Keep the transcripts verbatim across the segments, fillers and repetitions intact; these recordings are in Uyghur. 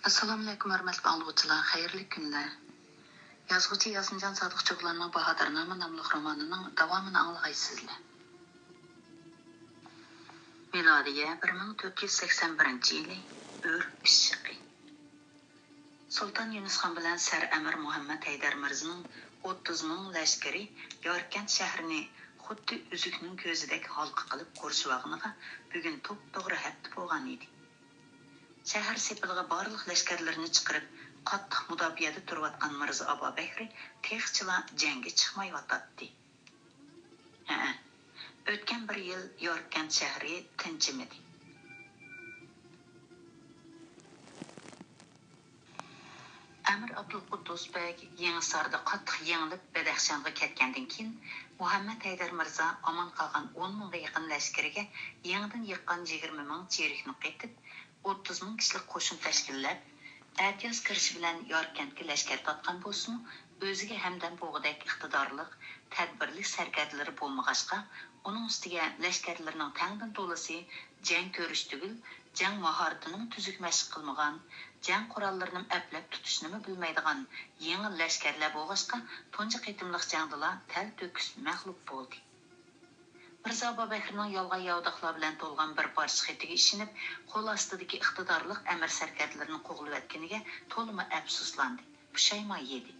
ئەسسالامۇئەلەيكۇم، ھۆرمەتلىك ئاڭلىغۇچىلار، خەيرلىك كۈنلەر. يازغۇچى ياسىنجان سادىق چوغلاننىڭ باھادىرنامە ناملىق رومانىنىڭ داۋامىنى ئاڭلىغايسىزلەر. مىلادىيە بىر مىڭ تۆت يۈز سەكسەن بىرىنچى يىلى، ئۆر پىششىقى. سۇلتان يۇنۇسخان بىلەن سەر ئەمىر مۇھەممەد ھەيدەر مىرزىنىڭ ئوتتۇز مىڭ لەشكىرى ياركەنت شەھىرىنى خۇددى ئۈزۈكنىڭ كۆزىدەك ھالقا قىلىپ قورشىۋالغىنىغا بۈگۈن توپتوغرا ھەپتە بولغان ئىدى. شەھەر سېپىلىغا بارلىق لەشكەرلىرىنى چىقىرىپ، قاتتىق مۇداپىئەدە تۇرۇۋاتقان مىرزا ئابابەكرى تېخىچىلا جەڭگە چىقمايۋاتاتتى. ھەئە، ئۆتكەن بىر يىل ياركەنت شەھىرى تىنچىمىدى. ئەمىر ئابدۇلقۇددۇس بەگ يېڭىساردا قاتتىق يېڭىلىپ، بەدەخشانغا كەتكەندىن كېيىن، مۇھەممەد ھەيدەر مىرزا ئامان قالغان ئون مىڭغا يېقىن لەشكىرىگە يېڭىدىن يىغقان يىگىرمە مىڭ چېرىكنى قېتىپ، ئوتتۇز مىڭ كىشىلىك قوشۇن تەشكىللەپ، ئەتىياز كىرىشى بىلەن ياركەنتكە لەشكەر تارتقان بولسىمۇ، ئۆزىگە ھەمدەم بولغۇدەك ئىقتىدارلىق، تەدبىرلىك سەركەردىلىرى بولمىغاچقا، ئۇنىڭ ئۈستىگە لەشكەرلىرىنىڭ تەڭدىن تولىسى جەڭ كۆرۈش تۈگۈل، جەڭ ماھارىتىنىمۇ تۈزۈك مەشىق قىلمىغان، جەڭ قوراللىرىنىمۇ ئەپلەپ تۇتۇشنىمۇ بىلمەيدىغان يېڭىل لەشكەرلەر بولغاچقا، تۇنجى قېتىملىق جەڭدىلا تەلتۆكۈس مەغلۇپ بولدى. مىرزا ئابابەكرىنىڭ يالغان-ياۋىداقلار بىلەن تولغان بىر پارچە خېتىگە ئىشىنىپ، قول ئاستىدىكى ئىقتىدارلىق ئەمىر سەركەردىلىرىنى قوغلىۋەتكىنىگە تولىمۇ ئەپسۇسلاندى، پۇشايمان يېدى.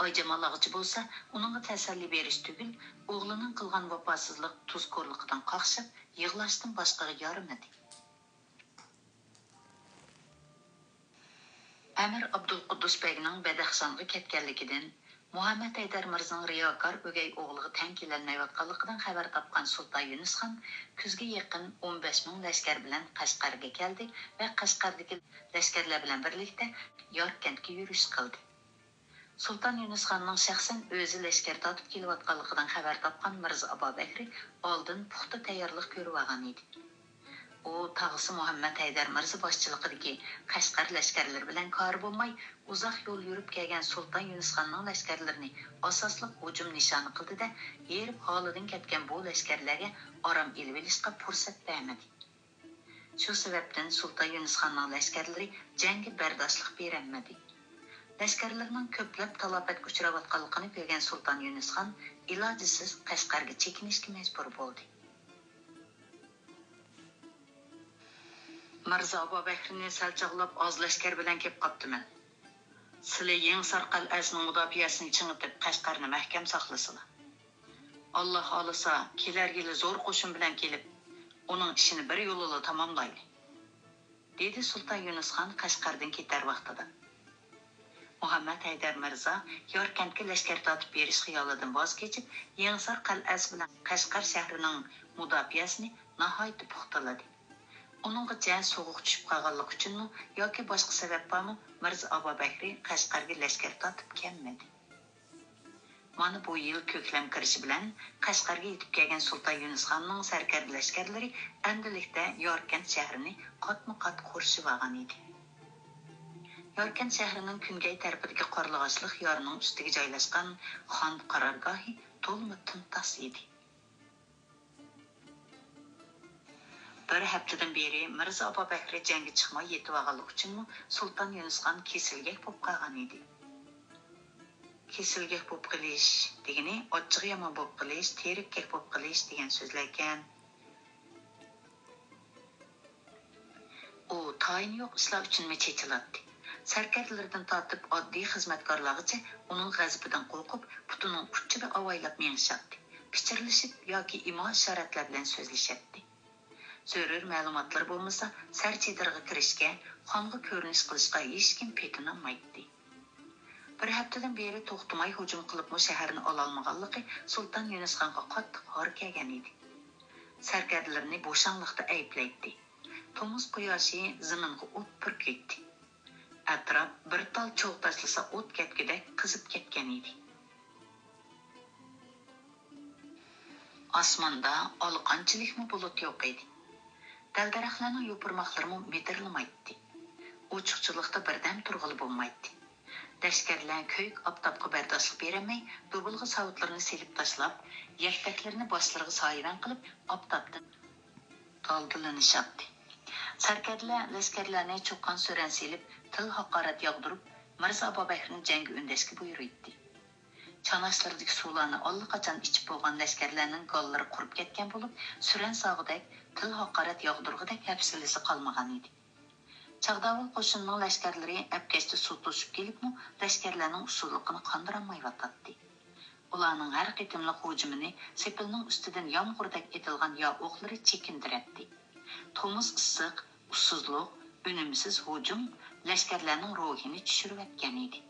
ئايجامال ئاغىچى بولسا ئۇنىڭغا تەسەللى بېرىش تۈگۈل، ئوغلىنىڭ قىلغان ۋاپاسىزلىق، تۇزكورلۇقىدىن قاقشاپ، يىغلاشتىن باشقىغا يارىمىدى. ئەمىر ئابدۇلقۇددۇس بەگنىڭ بەدەخشانغا كەتكەنلىكىدىن، مۇھەممەد ھەيدەر مىرزىنىڭ رىياكار ئۆگەي ئوغلىغا تەڭ كېلەلمەيۋاتقانلىقىدىن خەۋەر تاپقان سۇلتان يۇنۇس خان كۈزگە يېقىن ئون بەش مىڭ لەشكەر بىلەن قەشقەرگە كەلدى ۋە قەشقەردىكى لەشكەرلەر بىلەن بىرلىكتە ياركەنتكە يۈرۈش قىلدى. سۇلتان يۇنۇس خاننىڭ شەخسەن ئۆزى لەشكەر تارتىپ كېلىۋاتقانلىقىدىن خەۋەر تاپقان مىرزا ئابابەكرى ئالدىن پۇختا تەييارلىق كۆرۈۋالغان ئىدى. ئۇ تاغىسى مۇھەممەد ھەيدەر مىرزا باشچىلىقىدىكى قەشقەر لەشكەرلىرى بىلەن كارى بولماي، ئۇزاق يول يۈرۈپ كەلگەن سۇلتان يۇنۇس خاننىڭ لەشكەرلىرىنى ئاساسلىق ھۇجۇم نىشانى قىلدى-دە، ھېرىپ ھالىدىن كەتكەن بۇ لەشكەرلەرگە ئارام ئېلىۋېلىشقا پۇرسەت بەرمىدى. شۇ سەۋەبتىن سۇلتان يۇنۇس خاننىڭ لەشكەرلىرى جەڭگە بەرداشلىق بېرەلمىدى. لەشكەرلىرىنىڭ كۆپلەپ تالاپەتكە ئۇچراۋاتقانلىقىنى كۆرگەن سۇلتان يۇنۇس خان ئىلاجىسىز قەشقەرگە چېكىنىشكە مەجبۇر بولدى. مىرزا ئابابەكرىنى سەل چاغلاپ ئاز لەشكەر بىلەن كېلىپ قاپتىمەن. سىلى يېڭىسار قەلئەسىنىڭ مۇداپىئەسىنى چىڭىتىپ، قەشقەرنى مەھكەم ساقلىسىلا. ئاللا خالىسا، كېلەر يىلى زور قوشۇن بىلەن كېلىپ، ئۇنىڭ ئىشىنى بىر يولىلا تاماملايلى، دېدى سۇلتان يۇنۇس خان قەشقەردىن كېتەر ۋاقتىدا. مۇھەممەد ھەيدەر مىرزا ياركەنتكە لەشكەر تارتىپ بېرىش خىيالىدىن ۋاز كېچىپ، يېڭىسار قەلئەسى بىلەن قەشقەر شەھىرىنىڭ مۇداپىئەسىنى ناھايىتى پۇختىلىدى. ئۇنىڭغىچە سوغۇق چۈشۈپ قالغانلىقى ئۈچۈنمۇ ياكى باشقا سەۋەب بارمۇ، مىرزا ئابابەكرى قەشقەرگە لەشكەر تارتىپ كەلمىدى. مانا بۇ يىل كۆكلەم كىرىشى بىلەن قەشقەرگە يېتىپ كەلگەن سۇلتان يۇنۇس خاننىڭ سەركەردە لەشكەرلىرى ئەمدىلىكتە ياركەنت شەھىرىنى قاتمۇ قات قورشىۋالغان ئىدى. ياركەنت شەھىرىنىڭ كۈنگەي تەرىپىدىكى قارلىغاچلىق يارنىڭ ئۈستىگە جايلاشقان خان قارارگاھى تولىمۇ تىمتاس ئىدى. بىر ھەپتىدىن بېرى مىرزا ئابابەكرى جەڭگە چىقماي يېتىۋالغانلىقى ئۈچۈنمۇ سۇلتان يۇنۇس خان كېسىلگەك بولۇپ قالغان ئىدى. كېسىلگەك بولۇپ قېلىش دېگىنى ئاچچىقى يامان بولۇپ قېلىش، تېرىككەك بولۇپ قېلىش دېگەن سۆزلەركەن. ئۇ تايىنى يوق ئىشلار ئۈچۈنمۇ چېچىلاتتى. سەركەردىلىرىدىن تارتىپ ئاددىي خىزمەتكارلارغىچە ئۇنىڭ غەزىپىدىن قورقۇپ، پۇتىنىڭ ئۇچىدا ئاۋايلاپ مېڭىشاتتى. پىچىرلىشىپ ياكى ئىما-ئىشارەتلەر بىلەن سۆزلىشەتتى. زۆرۈر مەلۇماتلىرى بولمىسا، سەر چېدىرىغا كىرىشكە، خانغا كۆرۈنۈش قىلىشقا ھېچكىم پېتىنالمايتتى. بىر ھەپتىدىن بېرى توختىماي ھۇجۇم قىلىپمۇ شەھەرنى ئالالمىغانلىقى سۇلتان يۇنۇس خانغا قاتتىق ھار كەلگەن ئىدى. سەركەردىلىرىنى بوشاڭلىقتا ئەيىبلەيتتى. تومۇز قۇياشى زېمىنغا ئوت پۈركۈيتتى. ئەتراپ بىر تال چوغ تاشلىسا ئوت كەتكۈدەك قىزىپ كەتكەن ئىدى. ئاسماندا ئالىقانچىلىكمۇ بۇلۇت يوق ئىدى. دەل-دەرەخلەرنىڭ يوپۇرماقلىرىمۇ مىدىرلىمايتتى. ئوچۇقچىلىقتا بىردەم تۇرغىلى بولمايتتى. لەشكەرلەر كۆيۈك ئاپتاپقا بەرداشلىق بېرەلمەي، دۇبۇلغا ساۋۇتلىرىنى سېلىپ تاشلاپ، يەكتەكلىرىنى باشلىرىغا سايىۋەن قىلىپ، ئاپتاپتىن دالدىلىنىشاتتى. سەركەردىلەر لەشكەرلەرنى چوققان سۈرەن سېلىپ، تىل-ھاقارەت ياغدۇرۇپ، مىرزا ئابابەكرىنى جەڭگە ئۈندەشكە بۇيرۇيتتى. چاناشلىرىدىكى سۇلارنى ئاللىقاچان ئىچىپ بولغان لەشكەرلەرنىڭ گاللىرى قۇرۇپ كەتكەن بولۇپ، سۈرەن ساغۇدەك، تىل-ھاقارەت ياغدۇرغۇدەك ھەپسىلىسى قالمىغانىدى. چاغداۋۇل قوشۇنىنىڭ لەشكەرلىرى ئەپكەشتە سۇ توشۇپ كېلىپمۇ، لەشكەرلەرنىڭ ئۇسسۇزلۇقىنى قاندۇرالمايۋاتاتتى. ئۇلارنىڭ ھەر قېتىملىق ھۇجۇمىنى سېپىلنىڭ ئۈستىدىن يامغۇردەك ئېتىلغان يا ئوقلىرى چېكىندۈرەتتى. تومۇز ئىسسىق، ئۇسسۇزلۇق، ئۈنۈمسىز ھۇجۇم لەشكەرلەرنىڭ روھىنى چۈشۈرۈۋەتكەنىدى.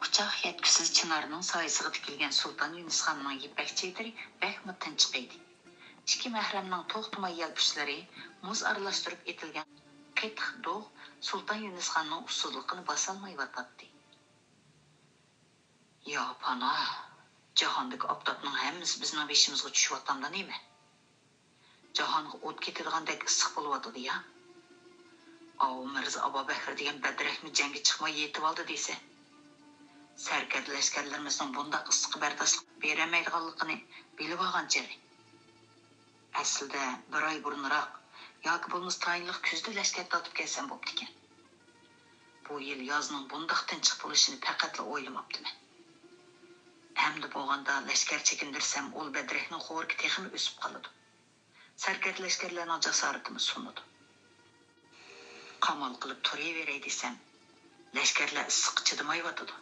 ئۇچاق يەتكۈسىز چىنارنىڭ سايىسىغا تىكىلگەن سۇلتان يۇنۇسخاننىڭ يىپەك چېدىرى بەكمۇ تىنچىق ئىدى. ئىككى مەھرەمنىڭ توختىماي يەلپۈشلىرى، مۇز ئارىلاشتۇرۇپ ئېتىلگەن قېتىق دوغ سۇلتان يۇنۇسخاننىڭ ئۇسسۇزلۇقىنى باسالمايۋاتاتتى. يا پانا، جاھاندىكى ئاپتاپنىڭ ھەممىسى بىزنىڭ بېشىمىزغا چۈشۈۋاتامدا نېمە؟ جاھانغا ئوت كېتىدىغاندەك ئىسسىق بولۇۋاتىدۇ يا. ئاۋۇ مىرزا ئابابەكرى دېگەن بەدرەكمۇ جەڭگە چىقماي يېتىۋالدى دېسە. سەركەردە لەشكەرلىرىمىزنىڭ بۇنداق ئىسسىققا بەرداشلىق بېرەلمەيدىغانلىقىنى بىلىۋالغان چېغى. ئەسلىدە بىر ئاي بۇرۇنراق ياكى بولمىسا تايىنلىق كۈزدە لەشكەر تارتىپ كەلسەم بوپتىكەن. بۇ يىل يازنىڭ بۇنداق تىنچىق بولۇشىنى پەقەتلا ئويلىماپتىمەن. ئەمدى بولغاندا لەشكەر چېكىندۈرسەم، ئۇل بەدرەكنىڭ خورىكى تېخىمۇ ئۆسۈپ قالىدۇ. سەركەردە لەشكەرلەرنىڭ جاسارىتىمۇ سۇنىدۇ. قامال قىلىپ تۇرۇۋېرەي دېسەم، لەشكەرلەر ئىسسىققا چىدىمايۋاتىدۇ.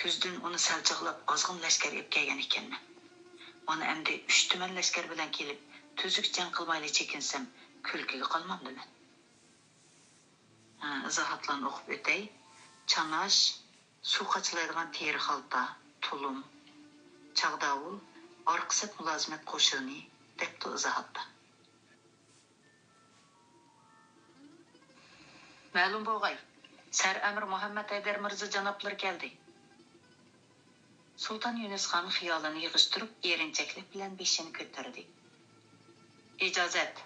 كۈزدىن ئۇنى سەل چاغلاپ ئازغىنە لەشكەر ئېلىپ كەلگەن ئىكەنمەن. مانا ئەمدى ئۈچ تۈمەن لەشكەر بىلەن كېلىپ، تۈزۈك جەڭ قىلمايلا چېكىنسەم، كۈلكىگە قالمامدىمەن؟ ھە، ئىزاھاتلارنى ئوقۇپ ئۆتەي. چاناش، سۇ قاچىلايدىغان تېرە خالتا، تۇلۇم، چاغداۋۇل، ئارقا سەپ مۇلازىمەت قوشۇنى، دەپتۇ ئىزاھاتتا. مەلۇم بولغاي، سەر ئەمىر مۇھەممەد ھەيدەر مىرزا جانابلىرى كەلدى. سۇلتان يۇنۇسخان خىيالىنى يىغىشتۇرۇپ، ئېرىنچەكلىك بىلەن بېشىنى كۆتۈردى. ئىجازەت!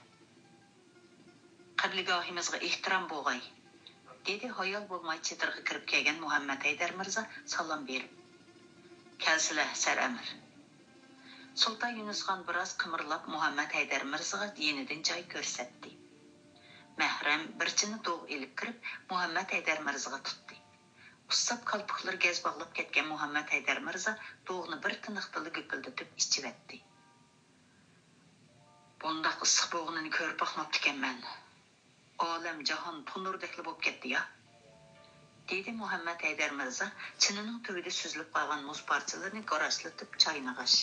قىبلىگاھىمىزغا ئېھتىرام بولغاي، دېدى ھايال بولماي چېدىرغا كىرىپ كەلگەن مۇھەممەد ھەيدەر مىرزا سالام بېرىپ. كەلسىلە، سەر ئەمىر. سۇلتان يۇنۇسخان بىراز قىمىرلاپ مۇھەممەد ھەيدەر مىرزىغا يېنىدىن جاي كۆرسەتتى. مەھرەم بىر چىنە دوغ ئېلىپ كىرىپ مۇھەممەد ھەيدەر مىرزىغا تۇتتى. ئۇسساپ كالپۇكلىرى گەز باغلاپ كەتكەن مۇھەممەد ھەيدەر مىرزا دوغنى بىر تىنىقتىلا گۈپۈلدىتىپ ئىچىۋەتتى. بۇنداق ئىسسىق بولغىنىنى كۆرۈپ باقماپتىكەنمەن. ئالەم جاھان تونۇردەكلا بولۇپ كەتتى يا، دېدى مۇھەممەد ھەيدەر مىرزا چىنىنىڭ تۈۋىدە سۈزۈلۈپ قالغان مۇز پارچىلىرىنى گاراشلىتىپ چاينىغاچ.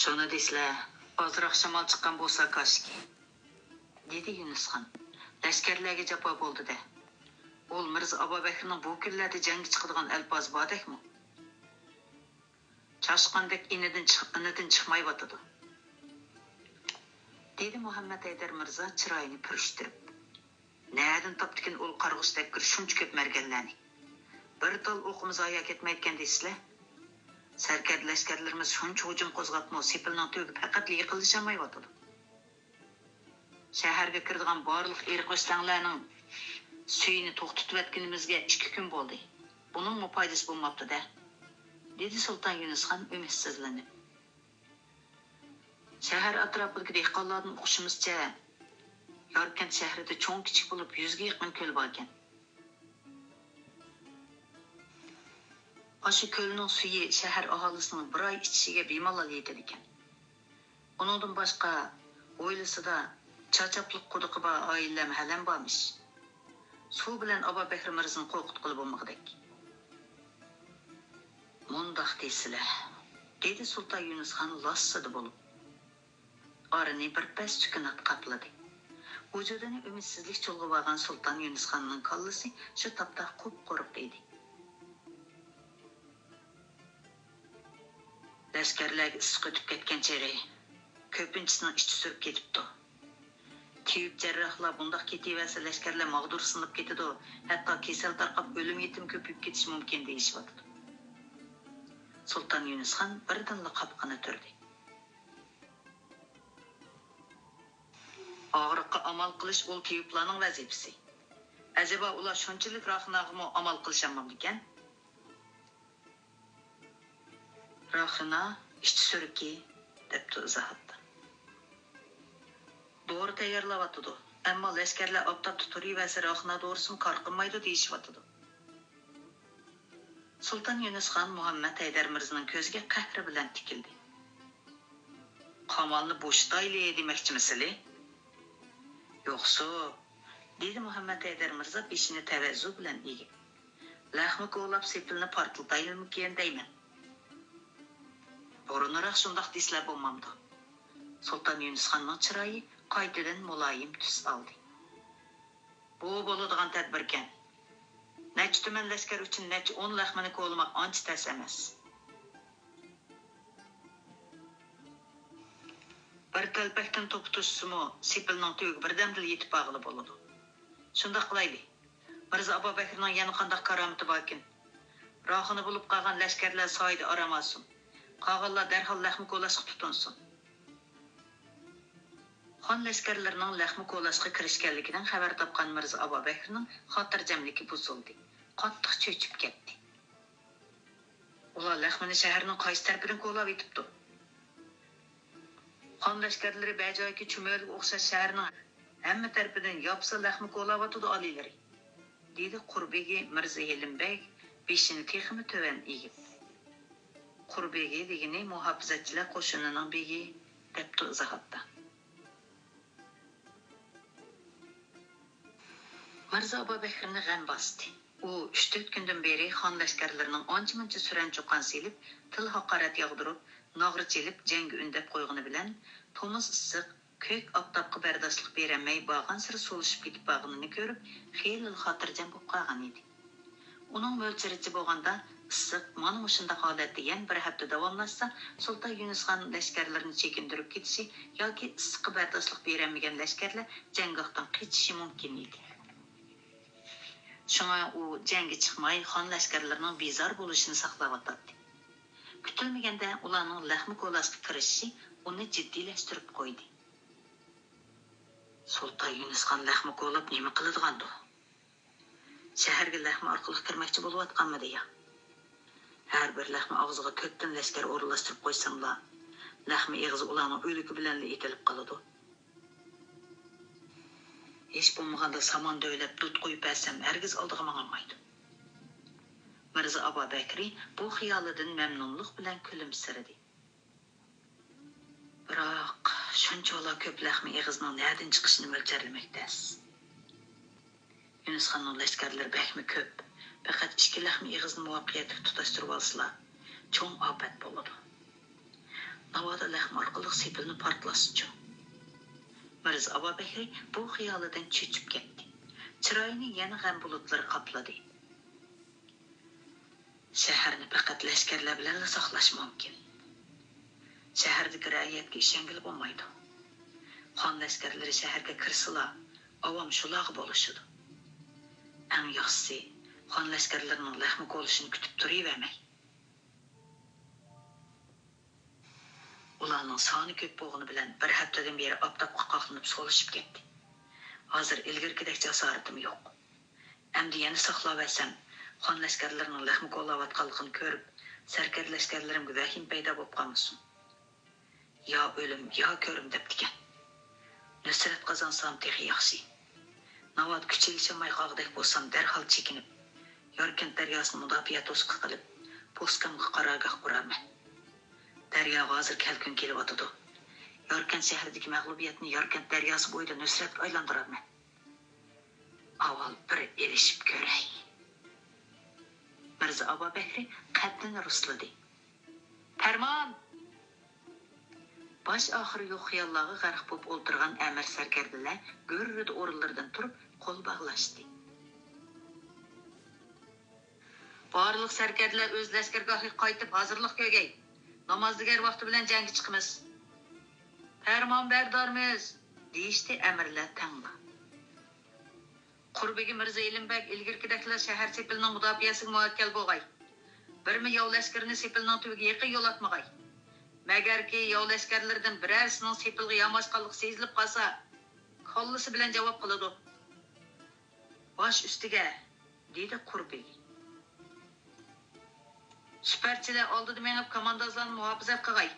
شۇنى دېسىلە، ئازراق شامال چىققان بولسا كاشكى، دېدى يۈنۈسخان. لەشكەرلەرگە جاپا بولدى-دە. ئۇل مىرزا ئابابەكرىنىڭ بۇ كۈنلەردە جەڭگە چىقىدىغان ئەلپازى باردەكمۇ؟ چاشقاندەك ئىنىدىن چىق-، ئىنىدىن چىقمايۋاتىدۇ، دېدى مۇھەممەد ھەيدەر مىرزا چىرايىنى پۈرۈشتۈرۈپ. نەدىن تاپتىكىن ئۇل قارغۇشتەك بىر شۇنچە كۆپ مەرگەنلەرنى؟ بىر تال ئوقىمۇ زايا كەتمەيدىكەن دەيسىلە. سەركەردە لەشكەرلىرىمىز شۇنچە ھۇجۇم قوزغاپمۇ سېپىلنىڭ تۈۋىگە پەقەتلا يېقىنلىشالمايۋاتىدۇ. شەھەرگە كىرىدىغان بارلىق ئېرىق-ئۆستەڭلەرنىڭ سۈيىنى توختىتىۋەتكىنىمىزگە ئىككى كۈن بولدى. بۇنىڭمۇ پايدىسى بولماپتۇ-دە، دېدى سۇلتان يۈنۈسخان ئۈمىدسىزلىنىپ. شەھەر ئەتراپىدىكى دېھقانلاردىن ئۇقۇشىمىزچە، ياركەنت شەھىرىدە چوڭ-كىچىك بولۇپ يۈزگە يېقىن كۆل باركەن. ئاشۇ كۆلنىڭ سۈيى شەھەر ئاھالىسىنىڭ بىر ئاي ئىچىشىگە بىمالال يېتىدىكەن. ئۇنىڭدىن باشقا، ھويلىسىدا چاچاپلىق قۇدۇقى بار ئائىلىلەرمۇ ھەلەم بارمىش. سۇ بىلەن ئابابەكرى مىرزىنى قورقۇتقىلى بولمىغۇدەك. مۇنداق دېسىلە، دېدى سۇلتان يۈنۈسخان لاسسىدە بولۇپ. ئارىنى بىر پەس سۈكۈنات قاپلىدى. ۋۇجۇدىنى ئۈمىدسىزلىك چۇلغىۋالغان سۇلتان يۈنۈسخاننىڭ كاللىسى شۇ تاپتا قۇپقۇرۇق ئىدى. لەشكەرلەرگە ئىسسىق ئۆتۈپ كەتكەن چېغى، كۆپىنچىسىنىڭ ئىچى سۈرۈپ كېتىپتۇ. تېۋىپ جەرراھلار بۇنداق كېتىۋەرسە، لەشكەرلەر ماغدۇرسىنىپ كېتىدۇ، ھەتتا كېسەل تارقاپ، ئۆلۈم-يېتىم كۆپىيىپ كېتىشى مۇمكىن، دېيىشىۋاتىدۇ. سۇلتان يۈنۈسخان بىردىنلا قاپىقىنى تۈردى. ئاغرىققا ئامال قىلىش ئۇل تېۋىپلارنىڭ ۋەزىپىسى. ئەجەبا، ئۇلار شۇنچىلىك راخىناغىمۇ ئامال قىلىشالمامدىكەن؟ راخىنا، ئىچ سۈرىكى، دەپتۇ ئىزاھاتتا. دورا تەييارلاۋاتىدۇ، ئەمما لەشكەرلەر ئاپتاپتا تۇرۇۋەرسە راخنا دورىسىمۇ كار قىلمايدۇ دېيىشىۋاتىدۇ. سۇلتان يۇنۇسخان مۇھەممەد ھەيدەر مىرزىنىڭ كۆزىگە قەھرى بىلەن تىكىلدى. قامالنى بوشىتايلى دېمەكچىمىسىلى؟ يوقسۇ، دېدى مۇھەممەد ھەيدەر مىرزا بېشىنى تەۋەززۇ بىلەن ئېگىپ. لەخمە كولاپ سېپىلنى پارتلىتايلىمىكىن دەيمەن. بۇرۇنراق شۇنداق دېسىلە بولمامدۇ؟ سۇلتان يۇنۇسخاننىڭ چىرايى قايتىدىن مۇلايىم تۈس ئالدى. بۇ بولىدىغان تەدبىركەن. نەچچە تۈمەن لەشكەر ئۈچۈن نەچچە ئون لەخمىنى كولىماق ئانچە تەس ئەمەس. بىر تەلپەكتىن توپا توشسىمۇ، سېپىلنىڭ تۈۋىگە بىردەمدىلا يېتىپ بارغىلى بولىدۇ. شۇنداق قىلايلى. مىرزا ئابابەكرىنىڭ يەنە قانداق كارامىتى باركىن؟ راخنا بولۇپ قالغان لەشكەرلەر سايىدا ئارام ئالسۇن. قالغانلار دەرھال لەخمە كولاشقا تۇتۇنسۇن. خان لەشكەرلىرىنىڭ لەخمە كولاشقا كىرىشكەنلىكىدىن خەۋەر تاپقان مىرزا ئابابەكرىنىڭ خاتىرجەملىكى بۇزۇلدى. قاتتىق چۆچۈپ كەتتى. ئۇلار لەخمىنى شەھەرنىڭ قايسى تەرىپىدىن كولاۋېتىپتۇ؟ خان لەشكەرلىرى بەجايىكى چۈمۈلىگە ئوخشاش شەھەرنىڭ ھەممە تەرىپىدىن ياپسا لەخمە كولاۋاتىدۇ ئالىيلىرى، دېدى قۇر بېگى مىرزا ھېلىم بەگ بېشىنى تېخىمۇ تۆۋەن ئېگىپ. قۇر بېگى دېگىنى مۇھاپىزەتچىلەر قوشۇنىنىڭ بېگى، دەپتۇ ئىزاھاتتا. مىرزا ئابابەكرىنى غەم باستى. ئۇ ئۈچ-تۆت كۈندىن بېرى خان لەشكەرلىرىنىڭ ئانچە-مۇنچە سۈرەن-چۇقان سېلىپ، تىل-ھاقارەت ياغدۇرۇپ، ناغرا چېلىپ، جەڭگە ئۈندەپ قويغىنى بىلەن، تومۇز ئىسسىق، كۆك ئاپتاپقا بەرداشلىق بېرەلمەي، بارغانسېرى سولىشىپ كېتىپ بارغىنىنى كۆرۈپ، خېلىلا خاتىرجەم بولۇپ قالغان ئىدى. ئۇنىڭ مۆلچىرىچە بولغاندا، ئىسسىق مانا مۇشۇنداق ھالەتتە يەنە بىر ھەپتە داۋاملاشسا، سۇلتان يۇنۇسخان لەشكەرلىرىنى چېكىندۈرۈپ كېتىشى ياكى ئىسسىققا بەرداشلىق بېرەلمىگەن لەشكەرلەر جەڭگاھتىن قېچىشى مۇمكىن ئىدى. شۇڭا ئۇ جەڭگە چىقماي، خان لەشكەرلىرىنىڭ بىزار بولۇشىنى ساقلاۋاتاتتى. كۈتۈلمىگەندە ئۇلارنىڭ لەخمە كولاشقا كىرىشىشى ئۇنى جىددىيلەشتۈرۈپ قويدى. سۇلتان يۇنۇسخان لەخمە كولاپ نېمە قىلىدىغاندۇ؟ شەھەرگە لەخمە ئارقىلىق كىرمەكچى بولۇۋاتقانمىدى يا؟ ھەر بىر لەخمە ئاغزىغا تۆتتىن لەشكەر ئورۇنلاشتۇرۇپ قويساملا، لەخمە ئېغىزى ئۇلارنىڭ ئۆلۈكى بىلەنلا ئېتىلىپ قالىدۇ. ھېچ بولمىغاندا سامان دۆۋىلەپ دۇت قويۇپ بەرسەم، ھەرگىز ئالدىغا ماڭالمايدۇ. مىرزا ئابابەكرى بۇ خىيالىدىن مەمنۇنلۇق بىلەن كۈلۈمسىرىدى. بىراق، شۇنچىۋالا كۆپ لەخمە ئېغىزنىڭ نەدىن چىقىشىنى مۆلچەرلىمەك تەس. يۇنۇسخاننىڭ لەشكەرلىرى بەكمۇ كۆپ، پەقەت ئىككى لەخمە ئېغىزنى مۇۋەپپەقىيەتلىك تۇتاشتۇرۇۋالسىلا، چوڭ ئاپەت بولىدۇ. ناۋادا لەخمە ئارقىلىق سېپىلنى پارتلاتسىچۇ؟ مىرزا ئابابەكرى بۇ خىيالىدىن چۆچۈپ كەتتى. چىرايىنى يەنە غەم بۇلۇتلىرى قاپلىدى. شەھەرنى پەقەت لەشكەرلەر بىلەنلا ساقلاش مۇمكىن. شەھەردىكى رەئىيەتكە ئىشەنگىلى بولمايدۇ. خان لەشكەرلىرى شەھەرگە كىرسىلا، ئاۋام شۇلارغا بولۇشىدۇ. ئەڭ ياخشىسى، خان لەشكەرلىرىنىڭ لەخمە كولىشىنى كۈتۈپ تۇرۇۋەرمەي. ئۇلارنىڭ سانى كۆپ بولغىنى بىلەن بىر ھەپتىدىن بېرى ئاپتاپقا قاقلىنىپ سولىشىپ كەتتى. ھازىر ئىلگىرىكىدەك جاسارىتىم يوق. ئەمدى يەنە ساقلاۋەرسەم، خان لەشكەرلىرىنىڭ لەخمە كولاۋاتقانلىقىنى كۆرۈپ، سەركەردە لەشكەرلىرىمگە ۋەھىمە پەيدا بوپ قالمىسۇن. يا ئۆلۈم، يا كۆرۈم دەپتىكەن. نۇسرەت قازانسام تېخى ياخشى. ناۋادا كۈچ ئېلىشالماي قالغۇدەك بولسام، دەرھال چېكىنىپ، ياركەنت دەرياسىنى مۇداپىئە توسۇقى قىلىپ، پوسكامغا قارارگاھ قۇرارمەن. دەرياغا ھازىر كەلكۈن كېلىۋاتىدۇ. ياركەنت شەھىرىدىكى مەغلۇبىيەتنى ياركەنت دەرياسى بويىدا نۇسرەتكە ئايلاندۇرارمەن. ئاۋۋال بىر ئېلىشىپ كۆرەي. مىرزا ئابابەكرى قەددىنى رۇسلىدى. پەرمان! باش ئاخىرى يوق خىياللارغا غەرق بولۇپ ئولتۇرغان ئەمىر سەركەردىلەر گۈررىدە ئورۇنلىرىدىن تۇرۇپ قول باغلاشتى. بارلىق سەركەردىلەر ئۆز لەشكەرگاھىغا قايتىپ ھازىرلىق كۆرگەي. نامازدىگەر ۋاقتى بىلەن جەڭگە چىقىمىز. پەرمانبەردارمىز، دېيىشتى ئەمىرلەر تەڭلا. قۇر بېگى مىرزا ئېلىم بەگ ئىلگىرىكىدەكلا شەھەر سېپىلىنىڭ مۇداپىئەسىگە مۇۋەككەل بولغاي. بىرمۇ ياۋ لەشكىرىنى سېپىلنىڭ تۈۋىگە يېقىن يولاتمىغاي. مەگەركى ياۋ لەشكەرلىرىدىن بىرەرسىنىڭ سېپىلغا ياماشقانلىقى سېزىلىپ قالسا، كاللىسى بىلەن جاۋاب قىلىدۇ. باش ئۈستىگە، دېدى قۇر بېگى. سۈپەرچىلەر ئالدىدا مېڭىپ، كاماندازلارنى مۇھاپىزەت قىلغاي.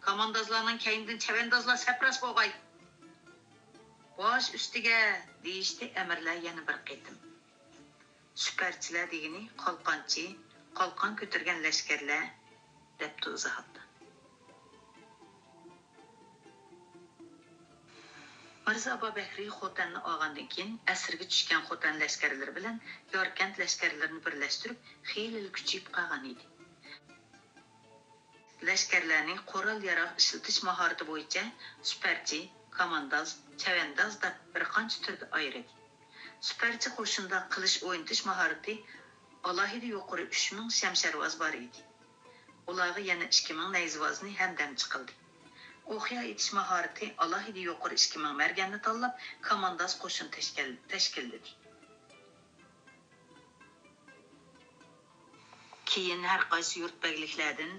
كاماندازلارنىڭ كەينىدىن چەۋەندازلار سەپراس بولغاي! باش ئۈستىگە! دېيىشتى ئەمىرلەر يەنە بىر قېتىم. سۈپەرچىلەر دېگىنى قالقانچى، قالقان كۆتۈرگەن لەشكەرلەر، دەپتۇ ئىزاھاتتا. مىرزا ئابابەكرى خوتەننى ئالغاندىن كېيىن، ئەسىرگە چۈشكەن خوتەن لەشكەرلىرى بىلەن ياركەنت لەشكەرلىرىنى بىرلەشتۈرۈپ، خېلىلا كۈچىيىپ قالغان ئىدى. لەشكەرلەرنى قورال-ياراغ ئىشلىتىش ماھارىتى بويىچە سۈپەرچى، كامانداز، چەۋەنداز دەپ بىر قانچە تۈرگە ئايرىدى. سۈپەرچى قوشۇندا قىلىچ ئوينىتىش ماھارىتى ئالاھىدە يۇقىرى ئۈچ مىڭ شەمشەرۋاز بار ئىدى. ئۇلارغا يەنە ئىككى مىڭ نەيزىۋازنى ھەمدەمچى قىلدى. ئوقيا ئېتىش ماھارىتى ئالاھىدە يۇقىرى ئىككى مىڭ مەرگەننى تاللاپ، كامانداز قوشۇن تەشكىل-، تەشكىللىدى. كېيىن ھەر قايسى يۇرت بەگلىكلەردىن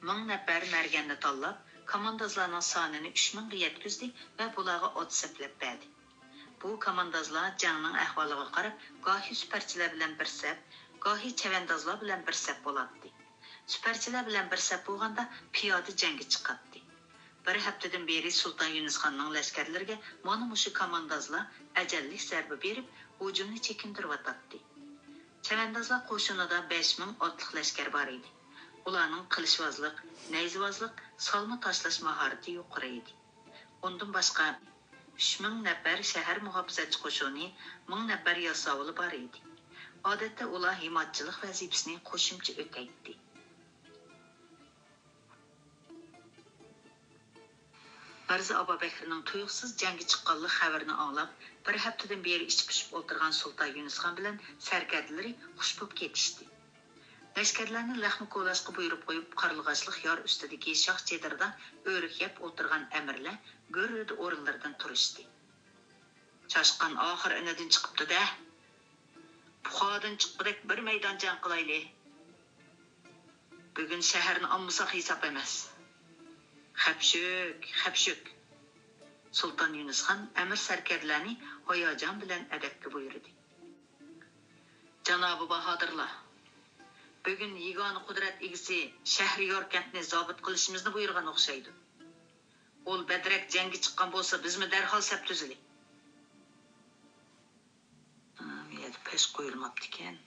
مىڭ نەپەر مەرگەننى تاللاپ، كاماندازلارنىڭ سانىنى ئۈچ مىڭغا يەتكۈزدى ۋە بۇلارغا ئات سەپلەپ بەردى. بۇ كاماندازلار جەڭنىڭ ئەھۋالىغا قاراپ، گاھى سۈپەرچىلەر بىلەن بىر سەپ، گاھى چەۋەندازلار بىلەن بىر سەپ بولاتتى. سۈپەرچىلەر بىلەن بىر سەپ بولغاندا، پىيادە جەڭگە چىقاتتى. بىر ھەپتىدىن بېرى سۇلتان يۇنۇسخاننىڭ لەشكەرلىرىگە مانا مۇشۇ كاماندازلار ئەجەللىك زەربە بېرىپ، ھۇجۇمنى چېكىندۈرۈۋاتاتتى. چەۋەندازلار قوشۇنىدا بەش مىڭ ئاتلىق لەشكەر بار ئىدى. ئۇلارنىڭ قىلىچۋازلىق، نەيزىۋازلىق، سالما تاشلاش ماھارىتى يۇقىرى ئىدى. ئۇندىن باشقا، ئۈچ مىڭ نەپەر شەھەر مۇھاپىزەتچى قوشۇنى، مىڭ نەپەر ياساۋۇلى بار ئىدى. ئادەتتە ئۇلار ھىمايىتىچىلىق ۋەزىپىسىنى قوشۇمچە ئۆتەيتتى. مىرزا ئابابەكرىنىڭ تۇيۇقسىز جەڭگە چىققانلىق خەۋىرىنى ئاڭلاپ، بىر ھەپتىدىن بېرى ئىچ پۇشۇپ ئولتۇرغان سۇلتان يۇنۇسخان بىلەن سەركەردىلىرى خۇش بوپ كېتىشتى. لەشكەرلەرنى لەخمە كولاچقا بۇيرۇپ قويۇپ، قارلىغاچلىق يار ئۈستىدىكى شاخ چېدىردا ئۆرۈك يەپ ئولتۇرغان ئەمىرلەر گۈررىدە ئورۇنلىرىدىن تۇرۇشتى. چاشقان ئاخىر ئىنىدىن چىقىپتۇ-دە! پۇخادىن چىققۇدەك بىر مەيدان جەڭ قىلايلى! بۈگۈن شەھەرنى ئالمىساق ھېساب ئەمەس. خەپشۈك، خەپشۈك! سۇلتان يۇنۇسخان ئەمىر سەركەردىلەرنى ھاياجان بىلەن ئەدەپكە بۇيرۇدى. جانابى باھادىرلار، بۈگۈن يېگانە قۇدرەت ئىگىسى شەھرى ياركەنتنى زاپۇت قىلىشىمىزنى بۇيرۇغان ئوخشايدۇ. ئۇل بەدرەك جەڭگە چىققان بولسا، بىزمۇ دەرھال سەپ تۈزىلى. ئا، بۇ يەردە پەش قويۇلماپتىكەن.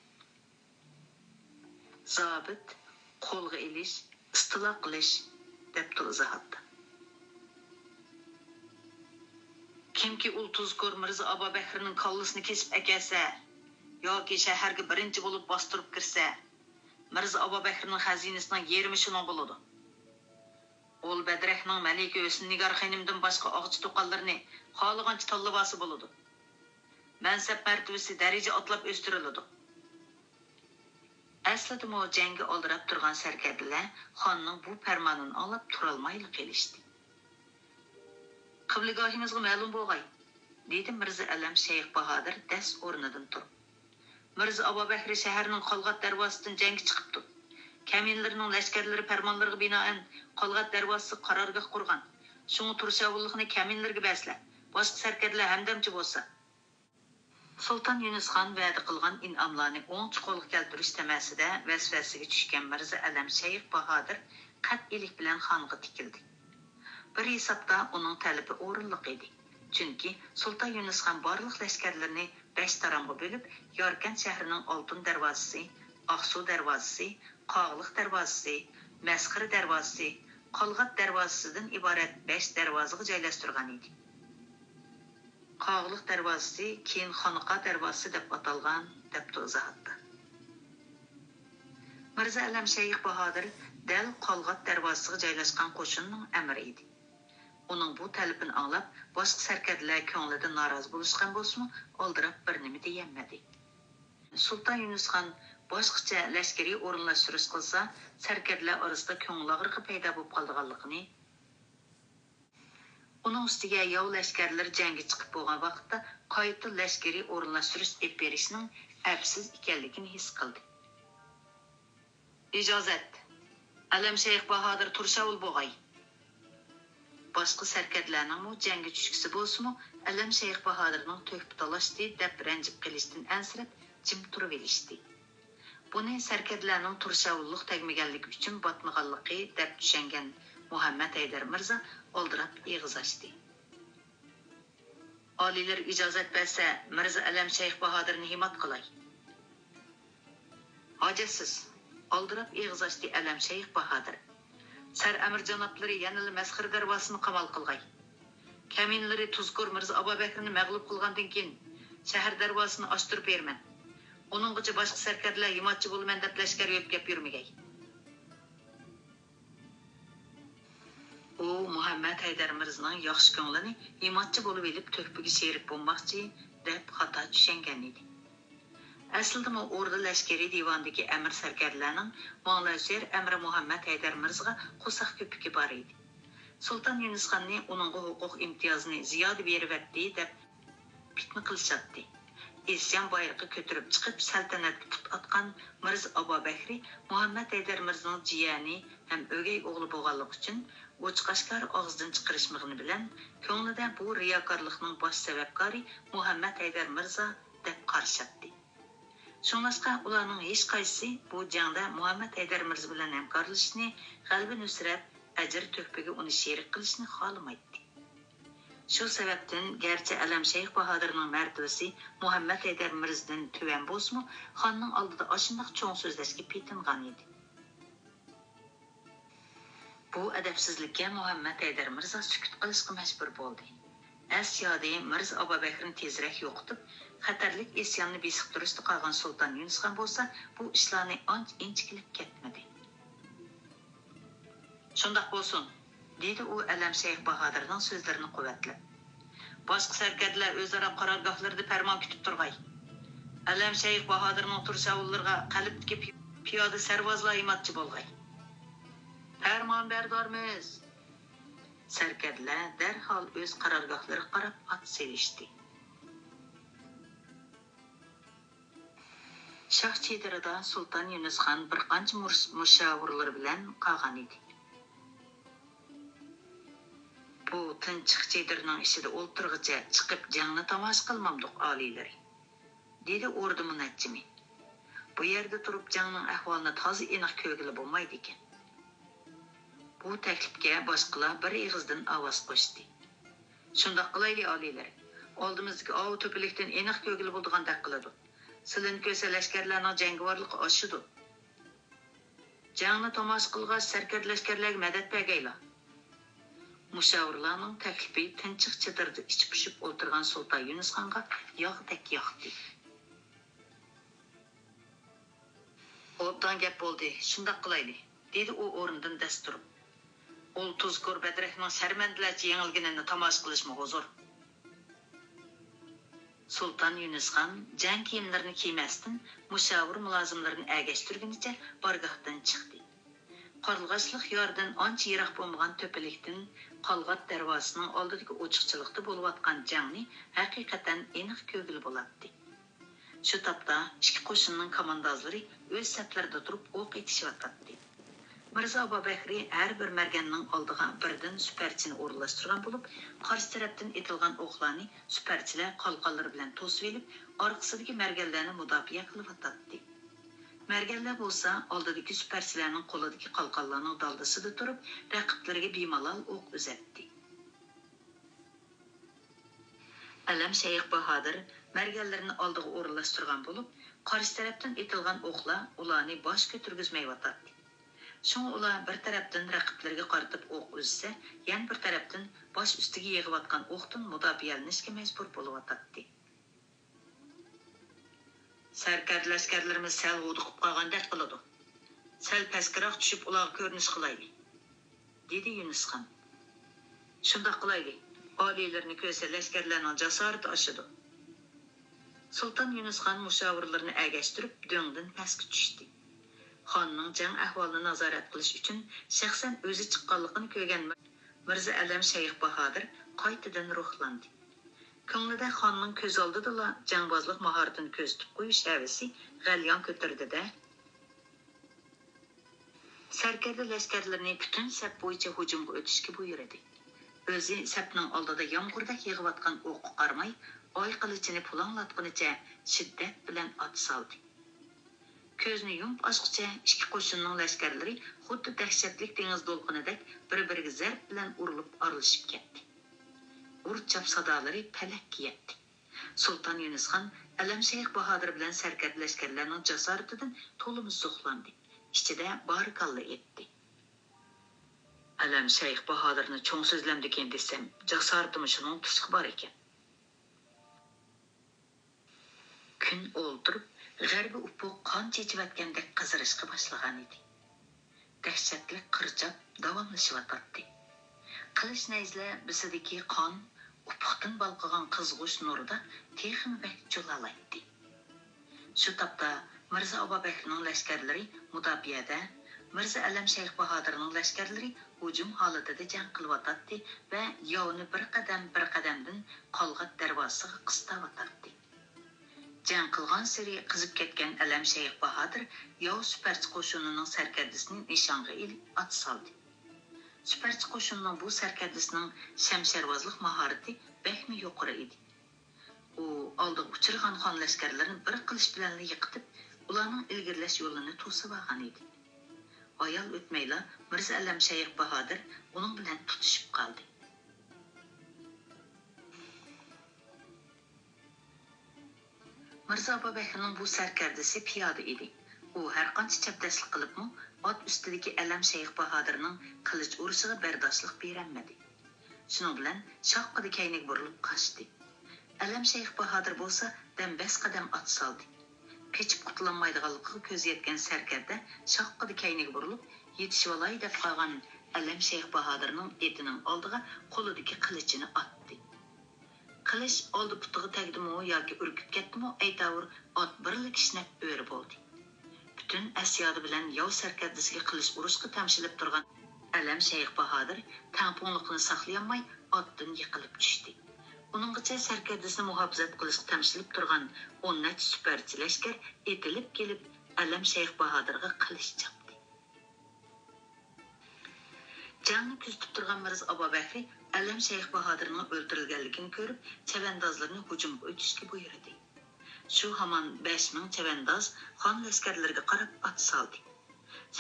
زاپۇت، قولغا ئېلىش، ئىستىلا قىلىش، دەپتۇ ئىزاھاتتا. كىمكى ئۇل تۇزكور مىرزا ئابابەكرىنىڭ كاللىسىنى كېسىپ ئەكەلسە ياكى شەھەرگە بىرىنچى بولۇپ باستۇرۇپ كىرسە، مىرزا ئابابەكرىنىڭ خەزىنىسىنىڭ يېرىمى شۇنىڭ بولىدۇ. ئۇل بەدرەكنىڭ مەلىكە ھۆسنىنىگار خېنىمدىن باشقا ئاغىچ-تۇقانلىرىنى خالىغانچە تاللىۋالسا بولىدۇ. مەنسەپ-مەرتىۋىسى دەرىجە ئاتلاپ ئۆستۈرۈلىدۇ. ئەسلىدىمۇ جەڭگە ئالدىراپ تۇرغان سەركەردىلەر خاننىڭ بۇ پەرمانىنى ئاڭلاپ تۇرالمايلا قېلىشتى. قىبلىگاھىمىزغا مەلۇم بولغاي، دېدى مىرزا ئەلەم شەيخ باھادىر دەس ئورنىدىن تۇرۇپ. مىرزا ئابابەكرى شەھەرنىڭ قالغات دەرۋازىسىدىن جەڭگە چىقىپتۇ. كەمىنىلىرىنىڭ لەشكەرلىرى پەرمانلىرىغا بىنائەن، قالغات دەرۋازىسىغا قارارگاھ قۇرغان. شۇڭا تۇرشاۋۇللۇقنى كەمىنىلەرگە بەرسىلە، باشقا سەركەردىلەر ھەمدەمچى بولسا. سۇلتان يۇنۇس خان ۋەدە قىلغان ئىنئاملارنى ئوڭچە قولغا كەلتۈرۈش تەمەسىدە ۋەسۋەسىگە چۈشكەن مىرزا ئەلەم شەيخ باھادىر قەتئىيلىك بىلەن خانغا تىكىلدى. بىر ھېسابتا ئۇنىڭ تەلىپى ئورۇنلۇق ئىدى. چۈنكى سۇلتان يۇنۇس خان بارلىق لەشكەرلىرىنى بەش تارامغا بۆلۈپ، ياركەنت شەھىرىنىڭ ئالتۇن دەرۋازىسى، ئاقسۇ دەرۋازىسى، قاغىلىق دەرۋازىسى، مەسخىرە دەرۋازىسى، قالغات دەرۋازىسىدىن ئىبارەت بەش دەرۋازىغا جايلاشتۇرغان ئىدى. قاغىلىق دەرۋازىسى كېيىن خانىقا دەرۋازىسى دەپ ئاتالغان، دەپتۇ ئىزاھاتتا. مىرزا ئەلەم شەيخ باھادىر دەل قالغات دەرۋازىسىغا جايلاشقان قوشۇننىڭ ئەمىرى ئىدى. ئۇنىڭ بۇ تەلىپىنى ئاڭلاپ، باشقا سەركەردىلەر كۆڭلىدە نارازى بولۇشقان بولسىمۇ، ئالدىراپ بىر نېمە دېيەلمىدى. سۇلتان يۇنۇس خان باشقىچە لەشكىرىي ئورۇنلاشتۇرۇش قىلسا، سەركەردىلەر ئارىسىدا كۆڭۈل ئاغرىقى پەيدا بولۇپ قالىدىغانلىقىنى، ئۇنىڭ ئۈستىگە ياۋ لەشكەرلىرى جەڭگە چىقىپ بولغان ۋاقىتتا قايتا لەشكىرىي ئورۇنلاشتۇرۇش ئېلىپ بېرىشنىڭ ئەپسىز ئىكەنلىكىنى ھېس قىلدى. ئىجازەت! ئەلەم شەيخ باھادىر تۇرشاۋۇل بولغاي! باشقا سەركەردىلەرنىڭمۇ جەڭگە چۈشكۈسى بولسىمۇ، ئەلەم شەيخ باھادىرنىڭ تۆھپە تالاشتى دەپ رەنجىپ قېلىشتىن ئەنسىرەپ، جىم تۇرۇۋېلىشتى. بۇنى سەركەردىلەرنىڭ تۇرشاۋۇللۇق تەگمىگەنلىكى ئۈچۈن باتمىغانلىقى دەپ چۈشەنگەن مۇھەممەد ھەيدەر مىرزا ئالدىراپ ئېغىز ئاچتى. ئالىيلىرى ئىجازەت بەرسە، مىرزا ئەلەم شەيخ باھادىرنى ھىمات قىلاي. ھاجەتسىز، ئالدىراپ ئېغىز ئاچتى ئەلەم شەيخ باھادىر. سەر ئەمىر جانابلىرى يەنىلا مەسخىرە دەرۋازىسىنى قامال قىلغاي. كەمىنىلىرى تۇزكور مىرزا ئابابەكرىنى مەغلۇپ قىلغاندىن كېيىن، شەھەر دەرۋازىسىنى ئاچتۇرۇپ بېرىمەن. ئۇنىڭغىچە باشقا سەركەردىلەر ھىماتچى بولىمەن دەپ لەشكەر يۆتكەپ يۈرمىگەي. ئۇ مۇھەممەد ھەيدەر مىرزىنىڭ ياخشى كۆڭلىنى ھىماتچى بولۇۋېلىپ تۆھپىگە شېرىك بولماقچى دەپ خاتا چۈشەنگەن ئىدى. ئەسلىدىمۇ ئوردا لەشكىرىي دىۋانىدىكى ئەمىر سەركەردىلەرنىڭ ماڭلاشېر ئەمىرى مۇھەممەد ھەيدەر مىرزىغا قورساق كۆپۈكى بار ئىدى. سۇلتان يۇنۇسخاننى ئۇنىڭغا ھوقۇق ئىمتىيازىنى زىيادە بېرىۋەتتى دەپ پىتنە قىلىشاتتى. ئىسيان بايرىقى كۆتۈرۈپ چىقىپ، سەلتەنەتكە پۇت ئاتقان مىرزا ئابابەكرى مۇھەممەد ھەيدەر مىرزىنىڭ جىيەنى ھەم ئۆگەي ئوغلى بولغانلىقى ئۈچۈن، ئوچۇق-ئاشكارا ئاغزىدىن چىقىرىشمىغىنى بىلەن، كۆڭلىدە بۇ رىياكارلىقنىڭ باش سەۋەبكارى مۇھەممەد ھەيدەر مىرزا دەپ قارىشاتتى. شۇڭلاشقا ئۇلارنىڭ ھېچقايسىسى بۇ جەڭدە مۇھەممەد ھەيدەر مىرزا بىلەن ھەمكارلىشىشنى، غەلىبە نۇسرەت، ئەجىر تۆھپىگە ئۇنى شېرىك قىلىشنى خالىمايتتى. شۇ سەۋەبتىن، گەرچە ئەلەم شەيخ باھادىرنىڭ مەرتىۋىسى مۇھەممەد ھەيدەر مىرزىدىن تۆۋەن بولسىمۇ، خاننىڭ ئالدىدا ئاشۇنداق چوڭ سۆزلەشكە پېتىنغان ئىدى. بۇ ئەدەپسىزلىككە مۇھەممەد ھەيدەر مىرزا سۈكۈت قىلىشقا مەجبۇر بولدى. ئەس يادى مىرزا ئابابەكرىنى تېزرەك يوقىتىپ، خەتەرلىك ئىسياننى بېسىقتۇرۇشتا قالغان سۇلتان يۇنۇسخان بولسا بۇ ئىشلارنى ئانچە ئىنچىكىلەپ كەتمىدى. شۇنداق بولسۇن، دېدى ئۇ ئەلەم شەيخ باھادىرنىڭ سۆزلىرىنى قۇۋۋەتلەپ. باشقا سەركەردىلەر ئۆزئارا قارارگاھلىرىدا پەرمان كۈتۈپ تۇرغاي. ئەلەم شەيخ باھادىرنىڭ تۇرشاۋۇللىرىغا قەلبتىكى پىيادە سەرۋازلار ھىماتچى بولغاي. پەرمانبەردارمىز! سەركەردىلەر دەرھال ئۆز قارارگاھلىرىغا قاراپ ئات سېلىشتى. شاھ چېدىرىدا سۇلتان يۇنۇسخان بىر قانچە مۇرس-، مۇشاۋىرلىرى بىلەن قالغان ئىدى. بۇ تىنچلىق چېدىرىنىڭ ئىچىدە ئولتۇرغىچە چىقىپ جەڭنى تاماشا قىلمامدۇق، ئالىيلىرى؟ دېدى ئوردا مۇنەججىمى. بۇ يەردە تۇرۇپ جەڭنىڭ ئەھۋالىنى تازا ئېنىق كۆرگىلى بولمايدىكەن. بۇ تەكلىپكە باشقىلار بىر ئېغىزدىن ئاۋاز قوشتى. شۇنداق قىلايلى، ئالىيلىرى. ئالدىمىزدىكى ئاۋۇ تۆپىلىكتىن ئېنىق كۆرگىلى بولىدىغاندەك قىلىدۇ. سىلىنى كۆرسە لەشكەرلەرنىڭ جەڭگىۋارلىقى ئاشىدۇ. جەڭنى تاماشا قىلغاچ، سەركەردە لەشكەرلەرگە مەدەت بەرگەيلا. مۇشاۋىرلارنىڭ تەكلىپى تىنچلىق چېدىرىدا ئىچى پۇشۇپ ئولتۇرغان سۇلتان يۇنۇسخانغا ياغدەك ياقتى. ئوبدان گەپ بولدى، شۇنداق قىلايلى، دېدى ئۇ ئورنىدىن دەس تۇرۇپ. ئۇل تۇزكور بەدرەكنىڭ شەرمەندىلەرچە يېڭىلگىنىنى تاماشا قىلىشمۇ ھۇزۇر. سۇلتان يۇنۇسخان جەڭ كىيىملىرىنى كىيمەستىن، مۇشاۋىر مۇلازىملىرىنى ئەگەشتۈرگىنىچە بارگاھتىن چىقتى. قارلىغاچلىق يارىدىن ئانچە يىراق بولمىغان تۆپىلىكتىن قالغات دەرۋازىسىنىڭ ئالدىدىكى ئوچۇقچىلىقتا بولۇۋاتقان جەڭنى ھەقىقەتەن ئېنىق كۆرگىلى بولاتتى. شۇ تاپتا ئىككى قوشۇننىڭ كاماندازلىرى ئۆز سەپلىرىدە تۇرۇپ ئوق ئېتىشىۋاتاتتى. مىرزا ئابابەكرى ھەر بىر مەرگەننىڭ ئالدىغا بىردىن سۈپەرچىنى ئورۇنلاشتۇرغان بولۇپ، قارشى تەرەپتىن ئېتىلغان ئوقلارنى سۈپەرچىلەر قالقانلىرى بىلەن توسۇۋېلىپ، ئارقىسىدىكى مەرگەنلەرنى مۇداپىئە قىلىۋاتاتتى. مەرگەنلەر بولسا ئالدىدىكى سۈپەرچىلەرنىڭ قولىدىكى قالقانلارنىڭ دالدىسىدا تۇرۇپ، رەقىبلىرىگە بىمالال ئوق ئۈزەتتى. ئەلەم شەيخ باھادىر مەرگەنلىرىنى ئالدىغا ئورۇنلاشتۇرغان بولۇپ، قارشى تەرەپتىن ئېتىلغان ئوقلار ئۇلارنى باش كۆتۈرگۈزمەيۋاتاتتى. شۇڭا ئۇلار بىر تەرەپتىن رەقىبلىرىگە قارىتىپ ئوق ئۈزسە، يەنە بىر تەرەپتىن باش ئۈستىگە يېغىۋاتقان ئوقتىن مۇداپىئەلىنىشكە مەجبۇر بولۇۋاتاتتى. سەركەردە لەشكەرلىرىمىز سەل ھودۇقۇپ قالغاندەك قىلىدۇ. سەل پەسكىراق چۈشۈپ ئۇلارغا كۆرۈنۈش قىلايلى، دېدى يۈنۈسخان. شۇنداق قىلايلى، ئالىيلىرىنى كۆرسە لەشكەرلەرنىڭ جاسارىتى ئاشىدۇ. سۇلتان يۈنۈسخان مۇشاۋىرلىرىنى ئەگەشتۈرۈپ دۆڭدىن پەسكە چۈشتى. خاننىڭ جەڭ ئەھۋالىنى نازارەت قىلىش ئۈچۈن شەخسەن ئۆزى چىققانلىقىنى كۆرگەن مىرزا ئەلەم شەيخ باھادىر قايتىدىن روھلاندى. كۆڭلىدە خاننىڭ كۆز ئالدىدىلا جەڭبازلىق ماھارىتىنى كۆرسىتىپ قويۇش ھەۋىسى غەليان كۆتۈردى-دە، سەركەردە لەشكەرلىرىنى پۈتۈن سەپ بويىچە ھۇجۇمغا ئۆتۈشكە بۇيرۇدى. ئۆزى سەپنىڭ ئالدىدا يامغۇردەك يېغىۋاتقان ئوققا قارىماي، ئاي قىلىچىنى پۇلاڭلاتقىنىچە شىددەت بىلەن ئات سالدى. كۆزنى يۇمۇپ ئاچقۇچە ئىككى قوشۇننىڭ لەشكەرلىرى خۇددى دەھشەتلىك دېڭىز دولقۇنىدەك بىر-بىرىگە زەرب بىلەن ئۇرۇلۇپ ئارىلىشىپ كەتتى. ئۇر-چاپ سادالىرى پەلەككە يەتتى. سۇلتان يۇنۇسخان ئەلەمشەيخ باھادىر بىلەن سەركەردە لەشكەرلەرنىڭ جاسارىتىدىن تولىمۇ زوقلاندى. ئىچىدە بارىكاللا ئېيتتى. ئەلەمشەيخ باھادىرنى چوڭ سۆزلەمدىكىن دېسەم، جاسارىتىمۇ شۇنىڭ تۇسىقى بار ئىكەن. كۈن ئولتۇرۇپ، غەربىي ئۇپۇق قان چېچىۋەتكەندەك قىزىرىشقا باشلىغانىدى. دەھشەتلىك قىرچاپ داۋاملىشىۋاتاتتى. قىلىچ نەيزىلەر بىسىدىكى قان ئۇپۇقتىن بالقىغان قىزغۇچ نۇردا تېخىمۇ بەك جۇلالايتتى. شۇ تاپتا مىرزا ئابابەكرىنىڭ لەشكەرلىرى مۇداپىئەدە، مىرزا ئەلەمشەيخ باھادىرنىڭ لەشكەرلىرى ھۇجۇم ھالىتىدە جەڭ قىلىۋاتاتتى ۋە ياۋنى بىر قەدەم، بىر قەدەمدىن قالغات دەرۋازىسىغا قىستاۋاتاتتى. جەڭ قىلغانسېرى قىزىپ كەتكەن ئەلەمشەيخ باھادىر ياۋ سۈپەرچى قوشۇنىنىڭ سەركەردىسىنى نىشانغا ئېلىپ ئات سالدى. سۈپەرچى قوشۇننىڭ بۇ سەركەردىسىنىڭ شەمشەرۋازلىق ماھارىتى بەكمۇ يۇقىرى ئىدى. ئۇ ئالدىغا ئۇچرىغان خان لەشكەرلىرىنى بىر قىلىچ بىلەنلا يىقىتىپ، ئۇلارنىڭ ئىلگىرىلەش يولىنى توسۇۋالغان ئىدى. ھايال ئۆتمەيلا مىرزا ئەلەمشەيخ باھادىر ئۇنىڭ بىلەن تۇتۇشۇپ قالدى. مىرزا ئابابەكرىنىڭ بۇ سەركەردىسى پىيادە ئىدى. ئۇ ھەرقانچە چەبدەسلىك قىلىپمۇ، ئات ئۈستىدىكى ئەلەمشەيخ باھادىرنىڭ قىلىچ ئۇرۇشىغا بەرداشلىق بېرەلمىدى. شۇنىڭ بىلەن شاققىدە كەينىگە بۇرۇلۇپ قاچتى. ئەلەمشەيخ باھادىر بولسا دەم بەس قەدەم ئات سالدى. قېچىپ قۇتۇلالمايدىغانلىقىغا كۆزى يەتكەن سەركەردە شاققىدە كەينىگە بۇرۇلۇپ، يېتىشىۋالاي دەپ قالغان ئەلەمشەيخ باھادىرنىڭ ئېتىنىڭ ئالدىغا قولىدىكى قىلىچىنى ئاتتى. قىلىچ ئالدى پۇتىغا تەگدىمۇ ياكى ئۈركۈپ كەتتىمۇ، ئەيتاۋۇر ئات بىرلا كىشنەپ ئۆرە بولدى. پۈتۈن ئەسيادى بىلەن ياۋ سەركەردىسىگە قىلىچ ئۇرۇشقا تەمشىلىپ تۇرغان ئەلەمشەيخ باھادىر تەڭپۇڭلۇقىنى ساقلىيالماي ئاتتىن يىقىلىپ چۈشتى. ئۇنىڭغىچە سەركەردىسىنى مۇھاپىزەت قىلىشقا تەمشىلىپ تۇرغان ئون نەچچە سۈپەرچى لەشكەر ئېتىلىپ كېلىپ، ئەلەمشەيخ باھادىرغا قىلىچ چاپتى. جەڭنى كۆزىتىپ تۇرغان مىرزا ئابابەكرى ئەلەمشەيخ باھادىرنىڭ ئۆلتۈرۈلگەنلىكىنى كۆرۈپ، چەۋەندازلىرىنى ھۇجۇمغا ئۆتۈشكە بۇيرۇدى. شۇ ھامان بەش مىڭ چەۋەنداز خان لەشكەرلىرىگە قاراپ ئات سالدى.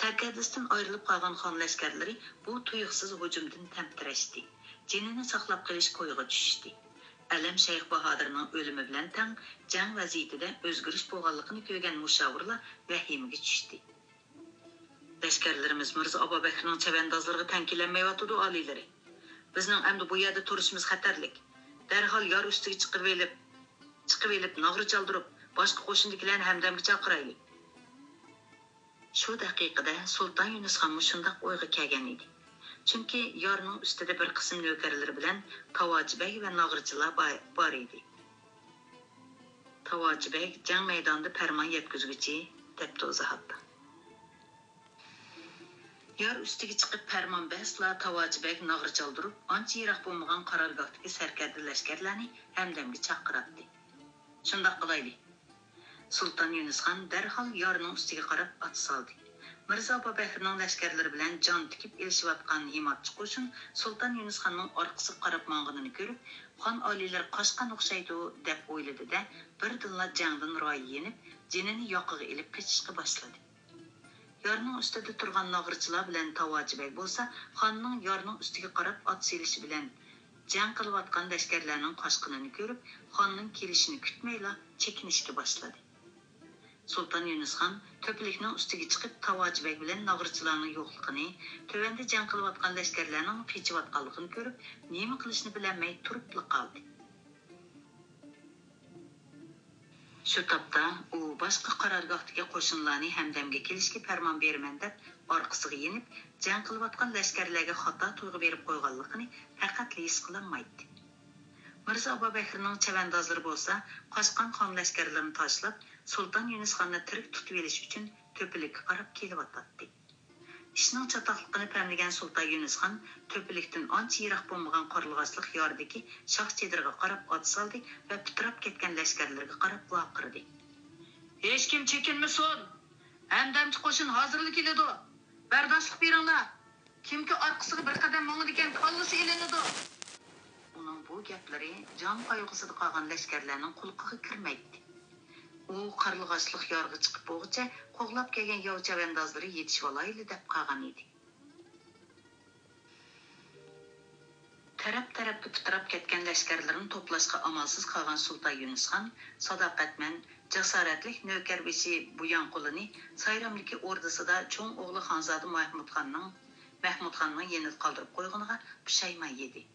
سەركەردىسىدىن ئايرىلىپ قالغان خان لەشكەرلىرى بۇ تۇيۇقسىز ھۇجۇمدىن تەمتىرەشتى. جېنىنى ساقلاپ قېلىش كويىغا چۈشۈشتى. ئەلەمشەيخ باھادىرنىڭ ئۆلۈمى بىلەن تەڭ جەڭ ۋەزىيىتىدە ئۆزگىرىش بولغانلىقىنى كۆرگەن مۇشاۋىرلار ۋەھىمىگە چۈشتى. لەشكەرلىرىمىز مىرزا ئابابەكرىنىڭ چەۋەندازلىرىغا تەڭ كېلەلمەيۋاتىدۇ، ئالىيلىرى. بىزنىڭ ئەمدى بۇ يەردە تۇرۇشىمىز خەتەرلىك. دەرھال يار ئۈستىگە چىقىۋېلىپ، چىقىۋېلىپ، ناغرا چالدۇرۇپ، باشقا قوشۇندىكىلەرنى ھەمدەمگە چاقىرايلى. شۇ دەقىقىدە سۇلتان يۇنۇسخانمۇ شۇنداق ئويغا كەلگەن ئىدى. چۈنكى يارنىڭ ئۈستىدە بىر قىسىم نۆكەرلىرى بىلەن تاۋاچى بەگ ۋە ناغرىچىلار با-، بار ئىدى. تاۋاچى بەگ جەڭ مەيدانىدا پەرمان يەتكۈزگۈچى، دەپتۇ ئىزاھاتتا. يار ئۈستىگە چىقىپ پەرمان بەرسىلا، تاۋاچى بەگ ناغرا چالدۇرۇپ، ئانچە يىراق بولمىغان قارارگاھتىكى سەركەردە لەشكەرلەرنى ھەمدەمگە چاقىراتتى. شۇنداق قىلايلى. سۇلتان يۇنۇسخان دەرھال يارنىڭ ئۈستىگە قاراپ ئات سالدى. مىرزا بابەكرىنىڭ لەشكەرلىرى بىلەن جان تىكىپ ئېلىشىۋاتقان ھىماتچى قوشۇن سۇلتان يۇنۇسخاننىڭ ئارقىسىغا قاراپ ماڭغىنىنى كۆرۈپ، خان ئالىيلىرى قاچقان ئوخشايدۇ، دەپ ئويلىدى-دە، بىردىنلا جەڭدىن رايى يېنىپ، جېنىنى ياقىغا ئېلىپ قېچىشقا باشلىدى. يارنىڭ ئۈستىدە تۇرغان ناغرىچىلار بىلەن تاۋاچى بەگ بولسا، خاننىڭ يارنىڭ ئۈستىگە قاراپ ئات سېلىشى بىلەن جەڭ قىلىۋاتقان لەشكەرلەرنىڭ قاچقىنىنى كۆرۈپ، خاننىڭ كېلىشىنى كۈتمەيلا چېكىنىشكە باشلىدى. سۇلتان يۇنۇسخان تۆپىلىكنىڭ ئۈستىگە چىقىپ، تاۋاچى بەگ بىلەن ناغرىچىلارنىڭ يوقلۇقىنى، تۆۋەندە جەڭ قىلىۋاتقان لەشكەرلەرنىڭ قېچىۋاتقانلىقىنى كۆرۈپ، نېمە قىلىشنى بىلەلمەي تۇرۇپلا قالدى. شۇ تاپتا ئۇ باشقا قارارگاھتىكى قوشۇنلارنى ھەمدەمگە كېلىشكە پەرمان بېرىمەن دەپ ئارقىسىغا يېنىپ، جەڭ قىلىۋاتقان لەشكەرلەرگە خاتا تۇيغۇ بېرىپ قويغانلىقىنى پەقەتلا ھېس قىلالمايتتى. مىرزا ئابابەكرىنىڭ چەۋەندازلىرى بولسا قاچقان خان لەشكەرلىرىنى تاشلاپ، سۇلتان يۇنۇسخاننى تىرىك تۇتۇۋېلىش ئۈچۈن تۆپىلىككە قاراپ كېلىۋاتاتتى. ئىشنىڭ چاتاقلىقىنى پەملىگەن سۇلتان يۇنۇسخان تۆپىلىكتىن ئانچە يىراق بولمىغان قارلىغاچلىق ياردىكى شاخ چېدىرىغا قاراپ ئات سالدى ۋە پىتىراپ كەتكەن لەشكەرلىرىگە قاراپ ۋارقىرىدى. ھېچكىم چېكىنمىسۇن! ھەمدەمچى قوشۇن ھازىرلا كېلىدۇ! بەرداشلىق بېرىڭلار! كىمكى ئارقىسىغا بىر قەدەم ماڭىدىكەن، كاللىسى ئېلىنىدۇ! ئۇنىڭ بۇ گەپلىرى جان قايغۇسىدا قالغان لەشكەرلەرنىڭ قۇلىقىغا كىرمەيتتى. ئۇ قارلىغاچلىق يارغا چىقىپ بولغۇچە قوغلاپ كەلگەن ياۋ چەۋەندازلىرى يېتىشىۋالايلى دەپ قالغان ئىدى. تەرەپ-تەرەپكە پىتىراپ كەتكەن لەشكەرلىرىنى توپلاشقا ئامالسىز قالغان سۇلتان يۇنۇسخان ساداقەتمەن، جاسارەتلىك نۆكەربېشى بۇياڭقۇلىنى سايرامدىكى ئوردىسىدا چوڭ ئوغلى خانزادە مەھمۇدخاننىڭ، مەھمۇدخاننىڭ يېنىدا قالدۇرۇپ قويغىنىغا پۇشايمان يېدى.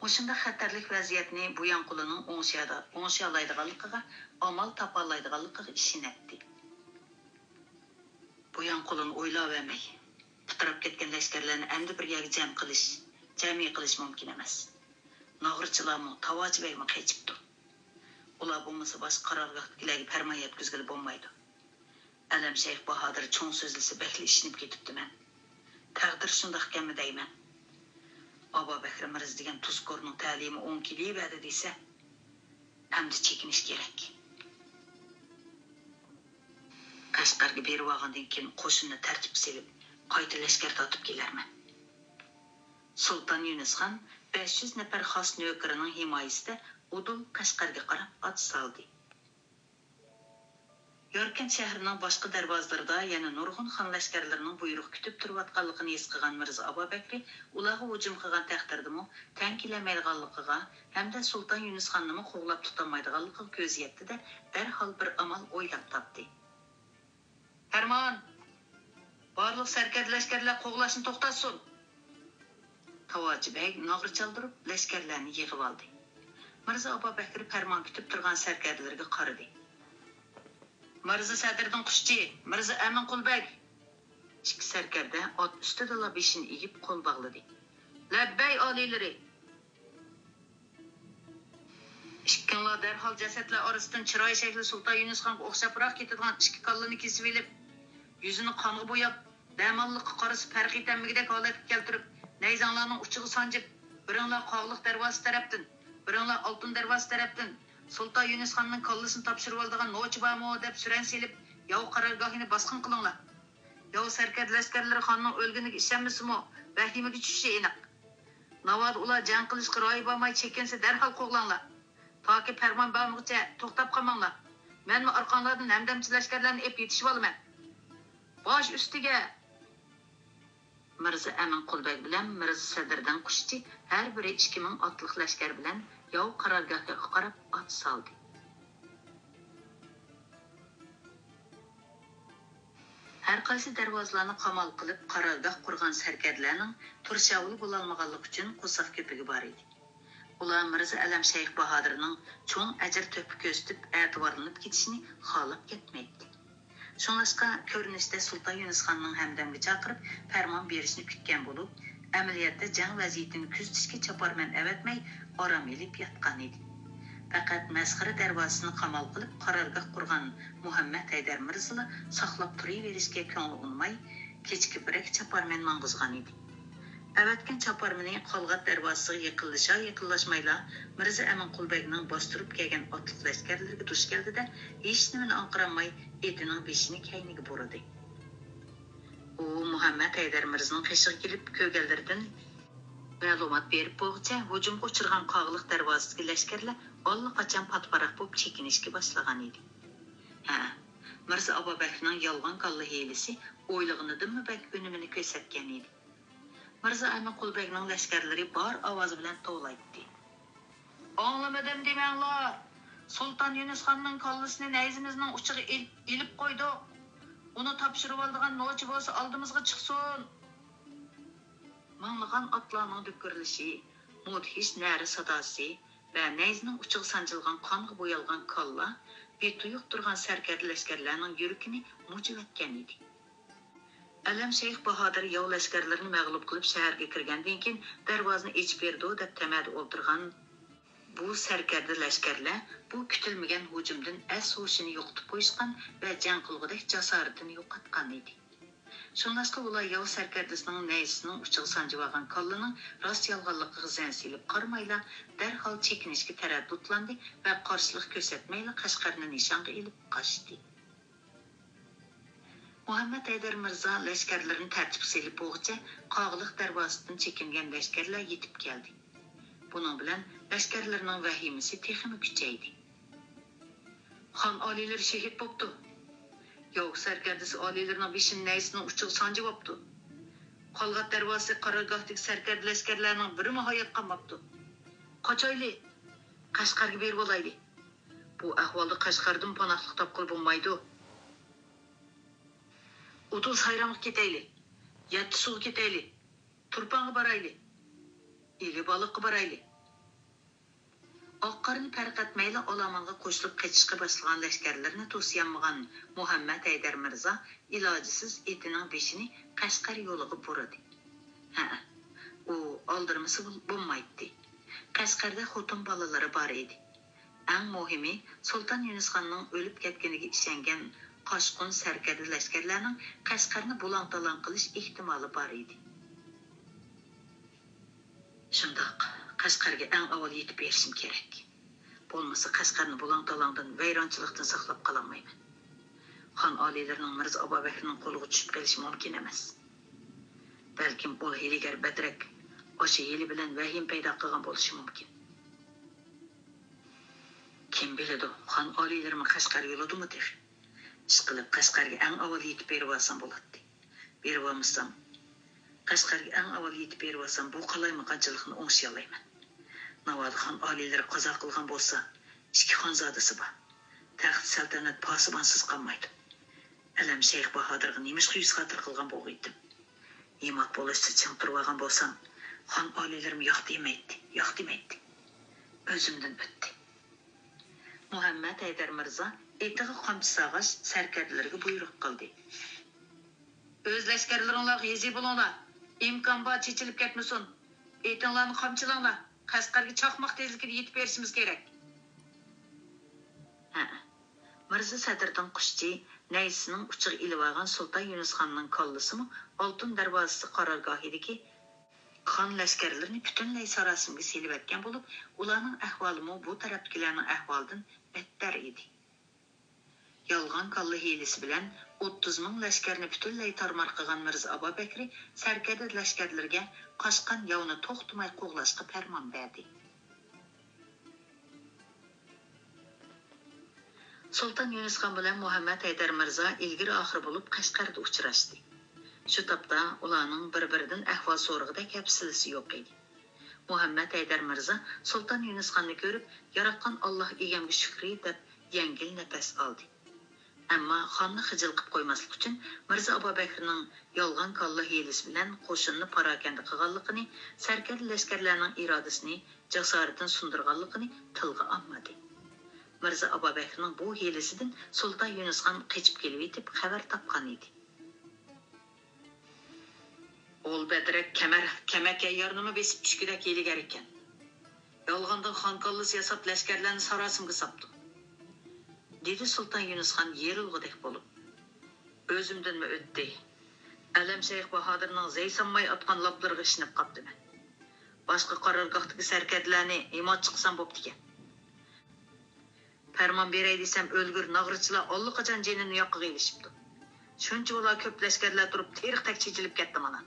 مۇشۇنداق خەتەرلىك ۋەزىيەتنى بۇياڭقۇلىنىڭ ئوڭشىيادا-، ئوڭشىيالايدىغانلىقىغا، ئامال تاپالايدىغانلىقىغا ئىشىنەتتى. بۇياڭقۇلىنى ئويلاۋەرمەي، پىتىراپ كەتكەن لەشكەرلەرنى ئەمدى بىر يەرگە جەم قىلىش، جەمئىي قىلىش مۇمكىن ئەمەس. ناغرىچىلارمۇ، تاۋاچى بەگمۇ قېچىپتۇ. ئۇلار بولمىسا باشقا قارارگاھتىكىلەرگە پەرمان يەتكۈزگىلى بولمايدۇ. ئەلەم شەيخ باھادىر چوڭ سۆزلىسە بەكلا ئىشىنىپ كېتىپتىمەن. تەقدىر شۇنداقكەنمۇ دەيمەن. ئابابەكرى مىرزا دېگەن تۇزكورنىڭ تەلىيىمۇ ئوڭ كېلىۋەردى دېسە، ئەمدى چېكىنىش كېرەك. قەشقەرگە بېرىۋالغاندىن كېيىن قوشۇننى تەرتىپكە سېلىپ، قايتا لەشكەر تارتىپ كېلەرمەن. سۇلتان يۇنۇسخان بەش يۈز نەپەر خاس نۆكىرىنىڭ ھىمايىسىدە ئۇدۇل قەشقەرگە قاراپ ئات سالدى. ياركەنت شەھىرىنىڭ باشقا دەرۋازىلىرىدا يەنە نۇرغۇن خان لەشكەرلىرىنىڭ بۇيرۇق كۈتۈپ تۇرۇۋاتقانلىقىنى ھېس قىلغان مىرزا ئابابەكرى ئۇلارغا ھۇجۇم قىلغان تەقدىردىمۇ تەڭ كېلەلمەيدىغانلىقىغا ھەمدە سۇلتان يۇنۇسخاننىمۇ قوغلاپ تۇتالمايدىغانلىقىغا كۆزى يەتتى-دە، دەرھال بىر ئامال ئويلاپ تاپتى. پەرمان! بارلىق سەركەردە لەشكەرلەر قوغلاشنى توختاتسۇن! تاۋاچى بەگ ناغرا چالدۇرۇپ، لەشكەرلەرنى يىغىۋالدى. مىرزا ئابابەكرى پەرمان كۈتۈپ تۇرغان سەركەردىلەرگە قارىدى. مىرزا سەدرىدىن قۇشچى، مىرزا ئەمىنقۇل بەگ! ئىككى سەركەردە ئات ئۈستىدىلا بېشىنى ئېگىپ قول باغلىدى. لەببەي ئالىيلىرى! ئىككىڭلار دەرھال جەسەتلەر ئارىسىدىن چىرايى شەكلى سۇلتان يۇنۇسخانغا ئوخشاپراق كېتىدىغان ئىككى كاللىنى كېسىۋېلىپ، يۈزىنى قانغا بوياپ، بەماللىققا قارىسا پەرق يېتەلمىگۈدەك ھالەتكە كەلتۈرۈپ، نەيزەڭلارنىڭ ئۇچىغا سانجىپ، بىرىڭلار قاغىلىق دەرۋازىسى تەرەپتىن، بىرىڭلار ئالتۇن دەرۋازىسى تەرەپتىن سۇلتان يۇنۇسخاننىڭ كاللىسىنى تاپشۇرۇۋالىدىغان نوچى بارمۇ دەپ سۈرەن سېلىپ، ياۋ قارارگاھىنى باسقۇن قىلىڭلار. ياۋ سەركەردە لەشكەرلىرى خاننىڭ ئۆلگىنىگە ئىشەنمىسىمۇ، ۋەھىمىگە چۈشۈشى ئېنىق. ناۋادا ئۇلار جەڭ قىلىشقا رايى بارماي چېكىنسە، دەرھال قوغلاڭلار. تاكى پەرمان بارمىغۇچە توختاپ قالماڭلار. مەنمۇ ئارقاڭلاردىن ھەمدەمچى لەشكەرلەرنى ئېلىپ يېتىشىۋالىمەن. باش ئۈستىگە! مىرزا ئەمىنقۇل بەگ بىلەن مىرزا سەدىردىن قۇشچى ھەر بىرى ئىككى مىڭ ئاتلىق لەشكەر بىلەن ياۋ قارارگاھىغا قاراپ ئات سالدى. ھەرقايسى دەرۋازىلارنى قامال قىلىپ، قارارگاھ قۇرغان سەركەردىلەرنىڭ تۇرشاۋۇل بولالمىغانلىقى ئۈچۈن قورساق كۆپۈكى بار ئىدى. ئۇلار مىرزا ئەلەم شەيخ باھادىرنىڭ چوڭ ئەجىر-تۆھپە كۆرسىتىپ، ئەتىۋارلىنىپ كېتىشىنى خالاپ كەتمەيتتى. شۇڭلاشقا، كۆرۈنۈشتە سۇلتان يۇنۇسخاننىڭ ھەمدەمگە چاقىرىپ، پەرمان بېرىشىنى كۈتكەن بولۇپ، ئەمەلىيەتتە جەڭ ۋەزىيىتىنى كۆزىتىشكە چاپارمەن ئەۋەتمەي، ئارام ئېلىپ ياتقان ئىدى. پەقەت مەسخىرە دەرۋازىسىنى قامال قىلىپ، قارارگاھ قۇرغان مۇھەممەد ھەيدەر مىرزىلا ساقلاپ تۇرۇۋېرىشكە كۆڭلى ئۇنىماي، كېچىكىپرەك چاپارمەن ماڭغۇزغان ئىدى. ئەۋەتكەن چاپارمىنى قالغات دەرۋازىسىغا يېقىنلىشا-يېقىنلاشمايلا، مىرزا ئەمىنقۇل بەگنىڭ باستۇرۇپ كەلگەن ئاتلىق لەشكەرلىرىگە دۇچ كەلدى-دە، ھېچنېمىنى ئاڭقىرالماي، ئېتىنىڭ بېشىنى كەينىگە بۇرىدى. ئۇ مۇھەممەد ھەيدەر مىرزىنىڭ قېشىغا كېلىپ كۆرگەنلىرىدىن مەلۇمات بېرىپ بولغۇچە، ھۇجۇمغا ئۇچرىغان قاغىلىق دەرۋازىسىدىكى لەشكەرلەر ئاللىقاچان پاتىپاراق بولۇپ چېكىنىشكە باشلىغان ئىدى. ھە، مىرزا ئابابەكرىنىڭ يالغان كاللا ھىيلىسى ئويلىغىنىدىنمۇ بەك ئۈنۈمىنى كۆرسەتكەن ئىدى. مىرزا ئەمىنقۇل بەگنىڭ لەشكەرلىرى بار ئاۋازى بىلەن توۋلايتتى. ئاڭلىمىدىم دېمەڭلار! سۇلتان يۇنۇسخاننىڭ كاللىسىنى نەيزىمىزنىڭ ئۇچىغا ئېلىپ، ئېلىپ قويدۇق. ئۇنى تاپشۇرۇۋالىدىغان نوچى بولسا ئالدىمىزغا چىقسۇن! مىڭلىغان ئاتلارنىڭ دۈكۈرلىشى، مۇدھىش نەرە ساداسى ۋە نەيزىنىڭ ئۇچىغا سانجىلغان قانغا بويالغان كاللا بىتۇيۇق تۇرغان سەركەردە لەشكەرلەرنىڭ يۈرىكىنى مۇجۇۋەتكەن ئىدى. ئەلەم شەيخ باھادىر ياۋ لەشكەرلىرىنى مەغلۇپ قىلىپ شەھەرگە كىرگەندىن كېيىن دەرۋازىنى ئېچىپ بېرىدۇ دەپ تەمەدە ئولتۇرغان بۇ سەركەردە لەشكەرلەر بۇ كۈتۈلمىگەن ھۇجۇمدىن ئەس ھوشىنى يوقىتىپ قويۇشقان ۋە جەڭ قىلغۇدەك جاسارىتىنى يوقاتقان ئىدى. شۇڭلاشقا ئۇلار ياۋ سەركەردىسىنىڭ نەيزىسىنىڭ ئۇچىغا سانجىۋالغان كاللىنىڭ راست يالغانلىقىغا زەن سېلىپ قارىمايلا، دەرھال چېكىنىشكە تەرەددۇتلاندى ۋە قارشىلىق كۆرسەتمەيلا قەشقەرنى نىشانغا ئېلىپ قاچتى. مۇھەممەد ھەيدەر مىرزا لەشكەرلىرىنى تەرتىپكە سېلىپ بولغۇچە، قاغىلىق دەرۋازىسىدىن چېكىنگەن لەشكەرلەر يېتىپ كەلدى. بۇنىڭ بىلەن لەشكەرلىرىنىڭ ۋەھىمىسى تېخىمۇ كۈچەيدى. خان ئالىيلىرى شېھىت بوپتۇ. ياۋ سەركەردىسى ئالىيلىرىنىڭ بېشىنى نەيزىسىنىڭ ئۇچىغا سانجىۋاپتۇ. قالغات دەرۋازىسى قارارگاھتىكى سەركەردە لەشكەرلەرنىڭ بىرىمۇ ھايات قالماپتۇ. قاچايلى! قەشقەرگە بېرىۋالايلى! بۇ ئەھۋالدا قەشقەردىمۇ پاناھلىق تاپقىلى بولمايدۇ. ئۇدۇل سايرامغا كېتەيلى! يەتتە سۇغا كېتەيلى! تۇرپانغا بارايلى! ئىلى بالىققا بارايلى! ئاق-قارىنى پەرق ئەتمەيلا ئالامانغا قوشۇلۇپ قېچىشقا باشلىغان لەشكەرلىرىنى توسىيالمىغان مۇھەممەت ھەيدەر مىرزا ئىلاجىسىز ئېتىنىڭ بېشىنى قەشقەر يولىغا بۇرىدى. ھەئە، ئۇ ئالدىرىمىسا بول-، بولمايتتى. قەشقەردە خوتۇن بالىلىرى بار ئىدى. ئەڭ مۇھىمى، سۇلتان يۇنۇسخاننىڭ ئۆلۈپ كەتكىنىگە ئىشەنگەن قاشقۇن سەركەردە لەشكەرلەرنىڭ قەشقەرنى بۇلاڭ-تالاڭ قىلىش ئېھتىمالى بار ئىدى. شۇنداق، قەشقەرگە ئەڭ ئاۋۋال يېتىپ بېرىشىم كېرەك. بولمىسا قەشقەرنى بۇلاڭ-تالاڭدىن، ۋەيرانچىلىقتىن ساقلاپ قالالمايمەن. خان ئالىيلىرىنىڭ مىرزا ئابابەكرىنىڭ قولىغا چۈشۈپ قېلىشى مۇمكىن ئەمەس. بەلكىم ئۇ ھىيلىگەر بەدرەك ئاشۇ ھىيلە بىلەن ۋەھىمە پەيدا قىلغان بولۇشى مۇمكىن. كىم بىلىدۇ، خان ئالىيلىرىمۇ قەشقەر يولىدىمۇ تېخى؟ ئىشقىلىپ، قەشقەرگە ئەڭ ئاۋۋال يېتىپ بېرىۋالسام بولاتتى. بېرىۋالمىسام، قەشقەرگە ئەڭ ئاۋۋال يېتىپ بېرىۋالسام، بۇ قالايمىقانچىلىقنى ئوڭشىيالايمەن. ناۋادا خان ئالىيلىرى قازا قىلغان بولسا، ئىككى خانزادىسى بار. تەخت سەلتەنەت پاسىبانسىز قالمايدۇ. ئەلەم شەيخ باھادىرغا نېمىشقا يۈز خاتىرە قىلغان بولغىيتتىم؟ يىماق بولۇشتا چىڭ تۇرۇۋالغان بولسام، خان ئالىيلىرىم ياق دېمەيتتى، ياق دېمەيتتى. ئۆزۈمدىن ئۆتتى. مۇھەممەد ھەيدەر مىرزا ئېتىغا قامچا ساغاچ سەركەردىلىرىگە بۇيرۇق قىلدى. ئۆز لەشكەرلىرىڭلارغا ھېزى بولۇڭلار، ئىمكان بار چېچىلىپ كەتمىسۇن. ئېتىڭلارنى قامچىلاڭلار، قەشقەرگە چاقماق تېزلىكىدە يېتىپ بېرىشىمىز كېرەك. ھەئە. مىرزا سەدرىدىن قۇشچى نەيزىسىنىڭ ئۇچىغا ئېلىۋالغان سۇلتان يۇنۇسخاننىڭ كاللىسىمۇ ئالتۇن دەرۋازىسى قارارگاھىدىكى خان لەشكەرلىرىنى پۈتۈنلەي ساراسىمىگە سېلىۋەتكەن بولۇپ، ئۇلارنىڭ ئەھۋالىمۇ بۇ تەرەپتىكىلەرنىڭ ئەھۋالىدىن بەتتەر ئىدى. يالغان كاللا ھىيلىسى بىلەن ئوتتۇز مىڭ لەشكەرنى پۈتۈنلەي تارمار قىلغان مىرزا ئابابەكرى سەركەردە لەشكەرلىرىگە قاچقان ياۋنى توختىماي قوغلاشقا پەرمان بەردى. سۇلتان يۇنۇسخان بىلەن مۇھەممەد ھەيدەر مىرزا ئىلگىرى-ئاخىر بولۇپ قەشقەردە ئۇچراشتى. شۇ تاپتا ئۇلارنىڭ بىر-بىرىدىن ئەھۋال سورىغۇدەك ھەپسىلىسى يوق ئىدى. مۇھەممەد ھەيدەر مىرزا سۇلتان يۇنۇسخاننى كۆرۈپ، ياراتقان ئاللاھ ئىگەمگە شۈكرى دەپ يەڭگىل نەپەس ئالدى. ئەمما خاننى خىجىل قىپ قويماسلىق ئۈچۈن مىرزا ئابابەكرىنىڭ يالغان كاللا ھىيلىسى بىلەن قوشۇننى پاراكەندە قىلغانلىقىنى، سەركەردە لەشكەرلەرنىڭ ئىرادىسىنى، جاسارىتىنى سۇندۇرغانلىقىنى تىلغا ئالمىدى. مىرزا ئابابەكرىنىڭ بۇ ھىيلىسىدىن سۇلتان يۇنۇسخان قېچىپ كېلىۋېتىپ خەۋەر تاپقان ئىدى. ئول بەدرەك كەمەر-، كەمەك يارنىمۇ بېسىپ چۈشكۈدەك ھىيلىگەر ئىكەن. يالغاندىن خان كاللىسى ياساپ، لەشكەرلەرنى ساراسىمىگە ساپتۇ. دېدى سۇلتان يۇنۇسخان يېرىلغۇدەك بولۇپ. ئۆزۈمدىنمۇ ئۆتتى. ئەلەم شەيخ باھادىرنىڭ زەي سانماي ئاتقان لاپلىرىغا ئىشىنىپ قاپتىمەن. باشقا قارارگاھتىكى سەركەردىلەرنى ھىمايەتچى قىلسام بوپتىكەن. پەرمان بېرەي دېسەم، ئۆلگۈر ناغرىچىلار ئاللىقاچان جېنىنى ياقىغا ئېلىشىپتۇ. شۇنچىۋالا كۆپ لەشكەرلەر تۇرۇپ، تېرىقتەك چېچىلىپ كەتتى مانا.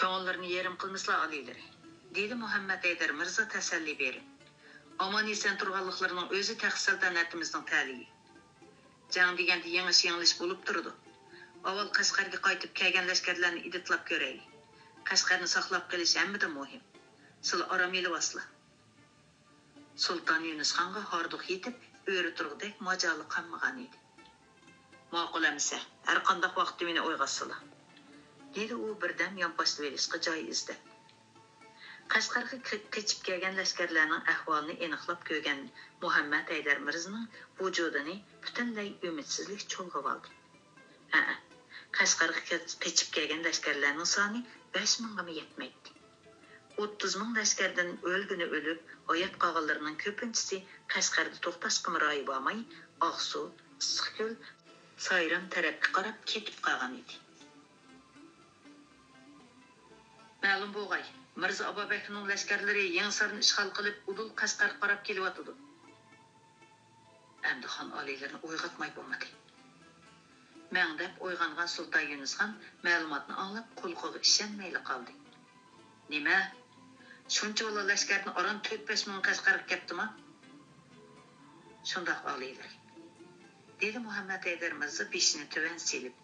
كۆڭۈللىرىنى يېرىم قىلمىسىلا ئالىيلىرى، دېدى مۇھەممەد ھەيدەر مىرزا تەسەللى بېرىپ. ئامان-ئېسەن تۇرغانلىقلىرىنىڭ ئۆزى تەخت سەلتەنىتىمىزنىڭ تەلىيى. جەڭ دېگەندە يېڭىش-يېڭىلىش بولۇپ تۇرىدۇ. ئاۋۋال قەشقەرگە قايتىپ كەلگەن لەشكەرلەرنى ئىدىتلاپ كۆرەيلى. قەشقەرنى ساقلاپ قېلىش ھەممىدىن مۇھىم. سىلە ئارام ئېلىۋالسىلا. سۇلتان يۇنۇسخانغا ھاردۇق يېتىپ، ئۆرە تۇرغۇدەك ماجالى قالمىغانىدى. ماقۇل ئەمىسە، ھەرقانداق ۋاقىتتا مېنى ئويغاتسىلا، دېدى ئۇ بىردەم يانپاشلىۋېلىشقا جاي ئىزدەپ. قەشقەرگە قېچىپ كەلگەن لەشكەرلەرنىڭ ئەھۋالىنى ئېنىقلاپ كۆرگەن مۇھەممەد ھەيدەر مىرزىنىڭ ۋۇجۇدىنى پۈتۈنلەي ئۈمىدسىزلىك چۇلغىۋالدى. ھەئە، قەشقەرگە قېچىپ كەلگەن لەشكەرلەرنىڭ سانى بەش مىڭغىمۇ يەتمەيتتى. ئوتتۇز مىڭ لەشكەردىن ئۆلگىنى ئۆلۈپ، ھايات قالغانلىرىنىڭ كۆپىنچىسى قەشقەردە توختاشقىمۇ رايى بارماي، ئاقسۇ، ئىسسىقكۆل، سايرام تەرەپكە قاراپ كېتىپ قالغان ئىدى. مەلۇم بولغاي، مىرزا ئابابەكرىنىڭ لەشكەرلىرى يېڭىسارنى ئىشغال قىلىپ، ئۇدۇل قەشقەرگە قاراپ كېلىۋاتىدۇ. ئەمدى خان ئالىيلىرىنى ئويغاتماي بولمىدى. مەڭدەپ ئويغانغان سۇلتان يۇنۇسخان مەلۇماتنى ئاڭلاپ، قۇلىقىغا ئىشەنمەيلا قالدى. نېمە؟ شۇنچىۋالا لەشكەردىن ئاران تۆت-بەش مىڭ قەشقەرگە كەپتىما؟ شۇنداق، ئالىيلىرى، دېدى مۇھەممەد ھەيدەر مىرزا بېشىنى تۆۋەن سېلىپ.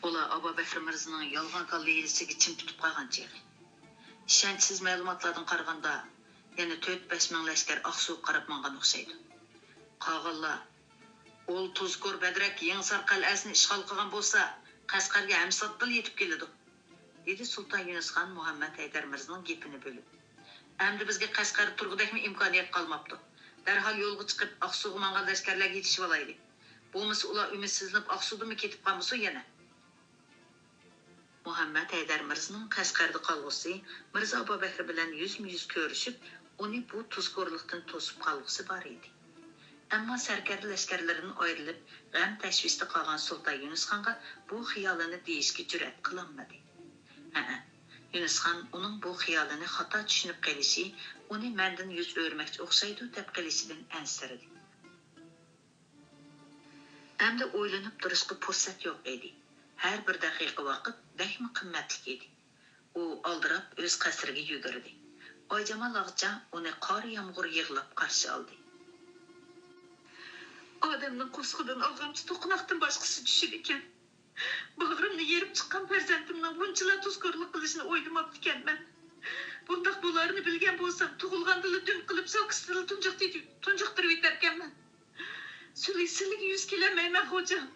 ئۇلار ئابابەكرى مىرزىنىڭ يالغان كاللا ھىيلىسىگە چىم پۈتۈپ قالغان چېغى. ئىشەنچسىز مەلۇماتلاردىن قارىغاندا، يەنە تۆت-بەش مىڭ لەشكەر ئاقسۇغا قاراپ ماڭغان ئوخشايدۇ. قالغانلار، ئۇل تۇزكور بەدرەك يېڭىسار قەلئەسىنى ئىشغال قىلغان بولسا، قەشقەرگە ئەمساتتىلا يېتىپ كېلىدۇ، دېدى سۇلتان يۇنۇسخان مۇھەممەد ھەيدەر مىرزىنىڭ گېپىنى بۆلۈپ. ئەمدى بىزگە قەشقەردە تۇرغۇدەكمۇ ئىمكانىيەت قالماپتۇ. دەرھال يولغا چىقىپ، ئاقسۇغا ماڭغان لەشكەرلەرگە يېتىشىۋالايلى. بولمىسا ئۇلار ئۈمىدسىزلىنىپ ئاقسۇدىنمۇ كېتىپ قالمىسۇن يەنە. مۇھەممەد ھەيدەر مىرزىنىڭ قەشقەردە قالغۇسى مىرزا ئابابەكرى بىلەن يۈزمۇ يۈز كۆرۈشۈپ، ئۇنى بۇ تۇزكورلۇقتىن توسۇپ قالغۇسى بار ئىدى. ئەمما سەركەردە لەشكەرلىرىدىن ئايرىلىپ، غەم تەشۋىشتە قالغان سۇلتان يۇنۇسخانغا بۇ خىيالىنى دېيىشكە جۈرئەت قىلالمىدى. ھەئە، يۇنۇسخان ئۇنىڭ بۇ خىيالىنى خاتا چۈشىنىپ قېلىشى، ئۇنى مەندىن يۈز ئۆرۈمەكچى ئوخشايدۇ دەپ قېلىشىدىن ئەنسىرىدى. ئەمدى ئويلىنىپ تۇرۇشقا پۇرسەت يوق ئىدى. ھەر بىر دەقىقە ۋاقىت بەكمۇ قىممەتلىك ئىدى. ئۇ ئالدىراپ ئۆز قەسرىگە يۈگۈردى. ئايجامال ئاغىچا ئۇنى قار يامغۇر يىغلاپ قارشى ئالدى. ئادەمنىڭ قورسىقىدىن ئالغانچە توقۇناقتىن باشقىسى چۈشىدىكەن. باغرىمنى يېرىپ چىققان پەرزەنتىمنىڭ بۇنچىلا تۇزكورلۇق قىلىشىنى ئويلىماپتىكەنمەن. بۇنداق بولارىنى بىلگەن بولسام، تۇغۇلغاندىلا دۈم قىلىپ، ساكىسىدىلا تۇنجۇقتى-، تۇنجۇقتۇرۇۋېتەركەنمەن. سىلى-، سىلىگە يۈز كېلەلمەيمەن، خوجام.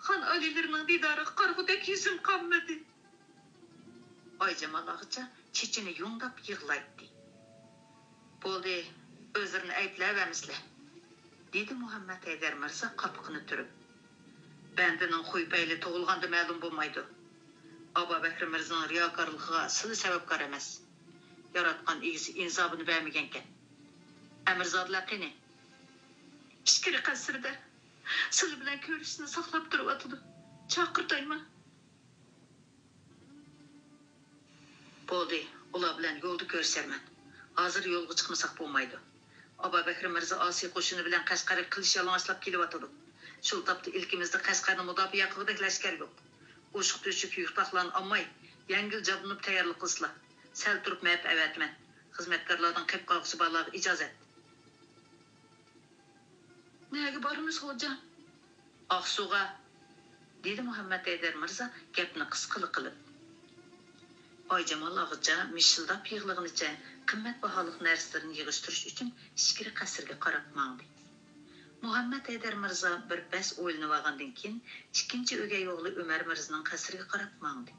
خان ئالىيلىرىنىڭ دىدارىغا قارىغۇدەك يۈزۈم قالمىدى. ئايجامال ئاغىچا چېچىنى يۇڭداپ يىغلايتتى. بولدى، ئۆزلىرىنى ئەيىبلەۋەرمىسىلە، دېدى مۇھەممەد ھەيدەر مىرزا قاپىقىنى تۈرۈپ. بەندىنىڭ خۇي-پەيلى تۇغۇلغاندا مەلۇم بولمايدۇ. ئابابەكرى مىرزىنىڭ رىياكارلىقىغا سىلى سەۋەبكار ئەمەس. ياراتقان ئىگىسى ئىنسابىنى بەرمىگەنكەن. ئەمىرزادىلەر قېنى؟ ئىچكىرى قەسىردە. سىلى بىلەن كۆرۈشۈشنى ساقلاپ تۇرۇۋاتىدۇ. چاقىرتايمۇ؟ بولدى، ئۇلار بىلەن يولدا كۆرۈشەرمەن. ھازىر يولغا چىقمىساق بولمايدۇ. ئابابەكرى مىرزا ئاسىي قوشۇنى بىلەن قەشقەرگە قىلىچ يالىڭاچلاپ كېلىۋاتىدۇ. شۇ تاپتا ئىلكىمىزدە قەشقەرنى مۇداپىئە قىلغۇدەك لەشكەر يوق. ئوشۇق-تۆشۈك، يۈك-تاقلارنى ئالماي، يەڭگىل جابدۇنۇپ تەييارلىق قىلسىلا. سەل تۇرۇپ مېڭىپ ئەۋەتىمەن. خىزمەتكارلاردىن قېپ قالغۇسى بارلارغا ئىجازەت. نەگە بارىمىز، خوجام؟ ئاقسۇغا، دېدى مۇھەممەد ھەيدەر مىرزا گەپنى قىسقىلا قىلىپ. ئايجامال ئاغىچا مىشىلداپ يىغلىغىنىچە قىممەت باھالىق نەرسىلىرىنى يىغىشتۇرۇش ئۈچۈن ئىچكىرى قەسىرگە قاراپ ماڭدى. مۇھەممەد ھەيدەر مىرزا بىر پەس ئويلىنىۋالغاندىن كېيىن، ئىككىنچى ئۆگەي ئوغلى ئۆمەر مىرزىنىڭ قەسرىگە قاراپ ماڭدى.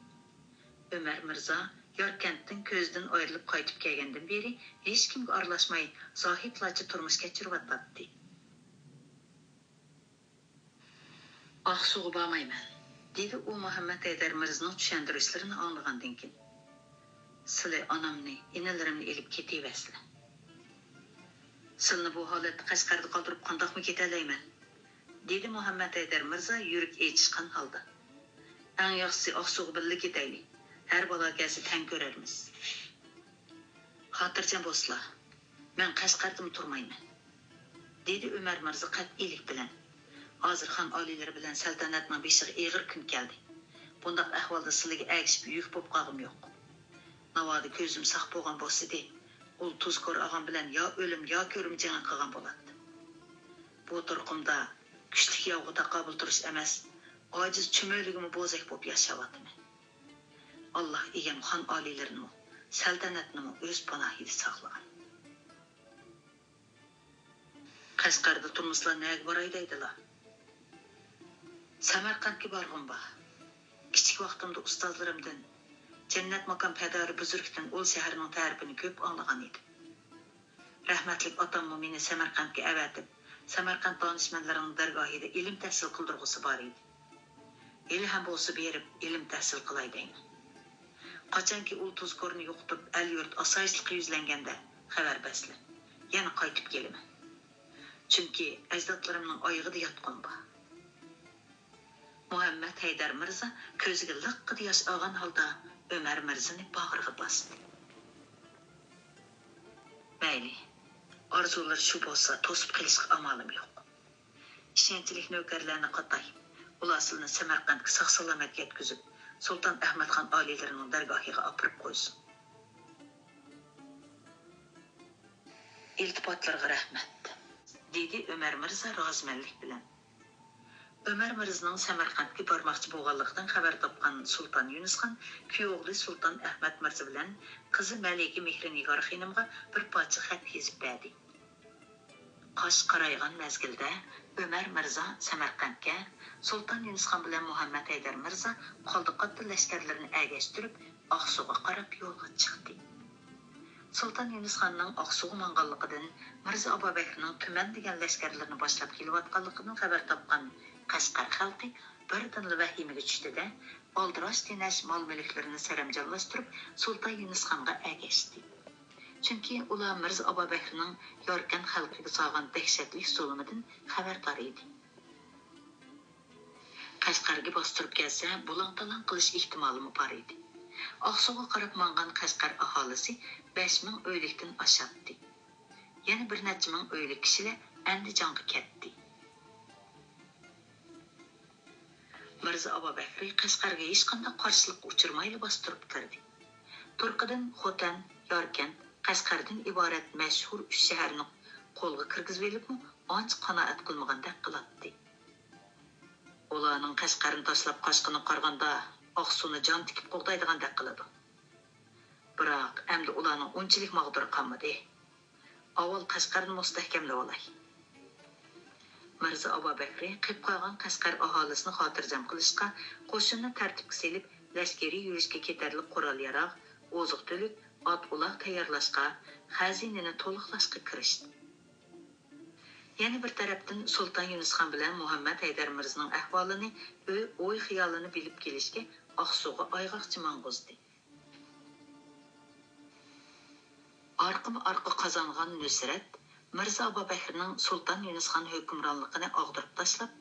ئۆمەر مىرزا ياركەنتتىن كۆزدىن ئايرىلىپ قايتىپ كەلگەندىن بېرى ھېچكىمگە ئارىلاشماي، زاھىتلارچە تۇرمۇش كەچۈرۈۋاتاتتى. ئاقسۇغا بارمايمەن، دېدى ئۇ مۇھەممەد ھەيدەر مىرزىنىڭ چۈشەندۈرۈشلىرىنى ئاڭلىغاندىن كېيىن. سىلى ئانامنى، ئىنىلىرىمنى ئېلىپ كېتىۋەرسىلە. سىلىنى بۇ ھالەتتە قەشقەردە قالدۇرۇپ قانداقمۇ كېتەلەيمەن؟ دېدى مۇھەممەد ھەيدەر مىرزا يۈرىكى ئېچىشقان ھالدا. ئەڭ ياخشىسى ئاقسۇغا بىللە كېتەيلى. ھەر بالا كەلسە تەڭ كۆرەرمىز. خاتىرجەم بولسىلا، مەن قەشقەردىمۇ تۇرمايمەن، دېدى ئۆمەر مىرزا قەتئىيلىك بىلەن. ھازىر خان ئالىيلىرى بىلەن سەلتەنەتنىڭ بېشىغا ئېغىر كۈن كەلدى. بۇنداق ئەھۋالدا سىلىگە ئەگىشىپ يۈك بولۇپ قالغۇم يوق. ناۋادا كۆزۈم ساق بولغان بولسىدى، ئۇل تۇزكور ئاغام بىلەن يا ئۆلۈم، يا كۆرۈم جېڭى قىلغان بولاتتىم. بۇ تۇرقۇمدا كۈچلۈك ياۋغا تاقابىل تۇرۇش ئەمەس، ئاجىز چۈمۈلىگىمۇ بوزەك بولۇپ ياشاۋاتىمەن. ئاللا ئىگەم خان ئالىيلىرىنىمۇ، سەلتەنەتنىمۇ ئۆز پاناھىدا ساقلىغىن. قەشقەردە تۇرمىسىلا نەگە باراي دەيدىلا؟ سەمەرقەنتكە بارغۇم بار. كىچىك ۋاقتىمدا ئۇستازلىرىمدىن، جەننەت ماكان پەدارى بۈزرۈكتىن ئۇل شەھەرنىڭ تەرىپىنى كۆپ ئاڭلىغان ئىدىم. رەھمەتلىك ئاتاممۇ مېنى سەمەرقەنتكە ئەۋەتىپ، سەمەرقەنت دانىشمەنلىرىنىڭ دەرگاھىدا ئىلىم تەھسىل قىلدۇرغۇسى بار ئىدى. ھېلىھەم بولسا بېرىپ ئىلىم تەھسىل قىلاي دەيمەن. قاچانكى ئۇل تۇزكورنى يوقىتىپ، ئەل-يۇرت ئاسايىشلىققا يۈزلەنگەندە خەۋەر بەرسىلە، يەنە قايتىپ كېلىمەن. چۈنكى ئەجدادلىرىمنىڭ ئايىغىدا ياتقۇم بار. مۇھەممەد ھەيدەر مىرزا كۆزىگە لىققىدە ياش ئالغان ھالدا ئۆمەر مىرزىنى باغرىغا باستى. مەيلى، ئارزۇلىرى شۇ بولسا، توسۇپ قېلىشقا ئامالىم يوق. ئىشەنچلىك نۆكەرلەرنى قاتاي. ئۇلار سىلىنى سەمەرقەنتكە ساق-سالامەت يەتكۈزۈپ، سۇلتان ئەھمەتخان ئالىيلىرىنىڭ دەرگاھىغا ئاپىرىپ قويسۇن. ئىلتىپاتلىرىغا رەھمەت، دېدى ئۆمەر مىرزا رازىمەنلىك بىلەن. ئۆمەر مىرزىنىڭ سەمەرقەنتكە بارماقچى بولغانلىقىدىن خەۋەر تاپقان سۇلتان يۇنۇس خان كۈيئوغلى سۇلتان ئەھمەت مىرزا بىلەن قىزى مەلىكە مېھرىنىگار خېنىمغا بىر پارچە خەت يېزىپ بەردى. قاش قارايغان مەزگىلدە ئۆمەر مىرزا سەمەرقەنتكە، سۇلتان يۇنۇس خان بىلەن مۇھەممەد ھەيدەر مىرزا قالدى قاتتى لەشكەرلىرىنى ئەگەشتۈرۈپ، ئاقسۇغا قاراپ يولغا چىقتى. سۇلتان يۇنۇس خاننىڭ ئاقسۇغا ماڭغانلىقىدىن، مىرزا ئابابەكرىنىڭ تۈمەن دېگەن لەشكەرلىرىنى باشلاپ كېلىۋاتقانلىقىدىن خەۋەر تاپقان قەشقەر خەلقى بىردىنلا ۋەھىمىگە چۈشتى-دە، ئالدىراش تېنەش مال-مۈلۈكلىرىنى سەرەمجانلاشتۇرۇپ، سۇلتان يۇنۇس خانغا ئەگەشتى. چۈنكى ئۇلار مىرزا ئابابەكرىنىڭ ياركەنت خەلقىگە سالغان دەھشەتلىك زۇلۇمىدىن خەۋەردار ئىدى. قەشقەرگە باستۇرۇپ كەلسە، بۇلاڭ-تالاڭ قىلىش ئېھتىمالىمۇ بار ئىدى. ئاقسۇغا قاراپ ماڭغان قەشقەر ئاھالىسى بەش مىڭ ئۆيلۈكتىن ئاشاتتى. يەنە بىر نەچچە مىڭ ئۆيلۈك كىشىلەر ئەندىجانغا كەتتى. مىرزا ئابابەكرى قەشقەرگە ھېچقانداق قارشىلىققا ئۇچرىمايلا باستۇرۇپ كىردى. تۇرقىدىن خوتەن، ياركەنت، قەشقەردىن ئىبارەت مەشھۇر ئۈچ شەھەرنى قولغا كىرگۈزۈۋېلىپمۇ ئانچە قانائەت قىلمىغاندەك قىلاتتى. ئۇلارنىڭ قەشقەرنى تاشلاپ قاچقىنىغا قارىغاندا، ئاقسۇنى جان تىكىپ قوغدايدىغاندەك قىلىدۇ. بىراق، ئەمدى ئۇلارنىڭ ئۇنچىلىك ماغدۇرى قالمىدى. ئاۋۋال قەشقەرنى مۇستەھكەملىۋالاي. مىرزا ئابابەكرى قېلىپ قالغان قەشقەر ئاھالىسىنى خاتىرجەم قىلىشقا، قوشۇننى تەرتىپكە سېلىپ، لەشكىرىي يۈرۈشكە كېتەرلىك قورال-ياراغ، ئوزۇق-تۈلۈك، ئات-ئۇلاغ تەييارلاشقا، خەزىنىنى تولۇقلاشقا كىرىشتى. يەنە بىر تەرەپتىن، سۇلتان يۇنۇس خان بىلەن مۇھەممەد ھەيدەر مىرزىنىڭ ئەھۋالىنى، ئۆي، ئوي-خىيالىنى بىلىپ كېلىشكە ئاقسۇغا ئايغاقچى ماڭغۇزدى. ئارقىمۇ ئارقا قازانغان نۇسرەت مىرزا ئابابەكرىنىڭ سۇلتان يۇنۇس خان ھۆكۈمرانلىقىنى ئاغدۇرۇپ تاشلاپ،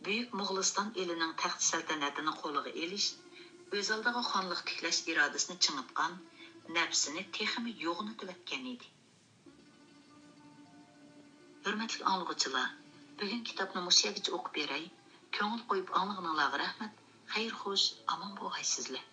بۈيۈك موغۇلىستان ئېلىنىڭ تەخت-سەلتەنىتىنى قولىغا ئېلىش، ئۆز ئالدىغا خانلىق تىكلەش ئىرادىسىنى چىڭىتقان، نەپسىنى تېخىمۇ يوغىنىتىۋەتكەن ئىدى. ھۆرمەتلىك ئاڭلىغۇچىلار، بۈگۈن كىتابنى مۇشۇ يەرگىچە ئوقۇپ بېرەي. كۆڭۈل قويۇپ ئاڭلىغىنىڭلارغا رەھمەت. خەير خوش، ئامان بولغايسىزلەر.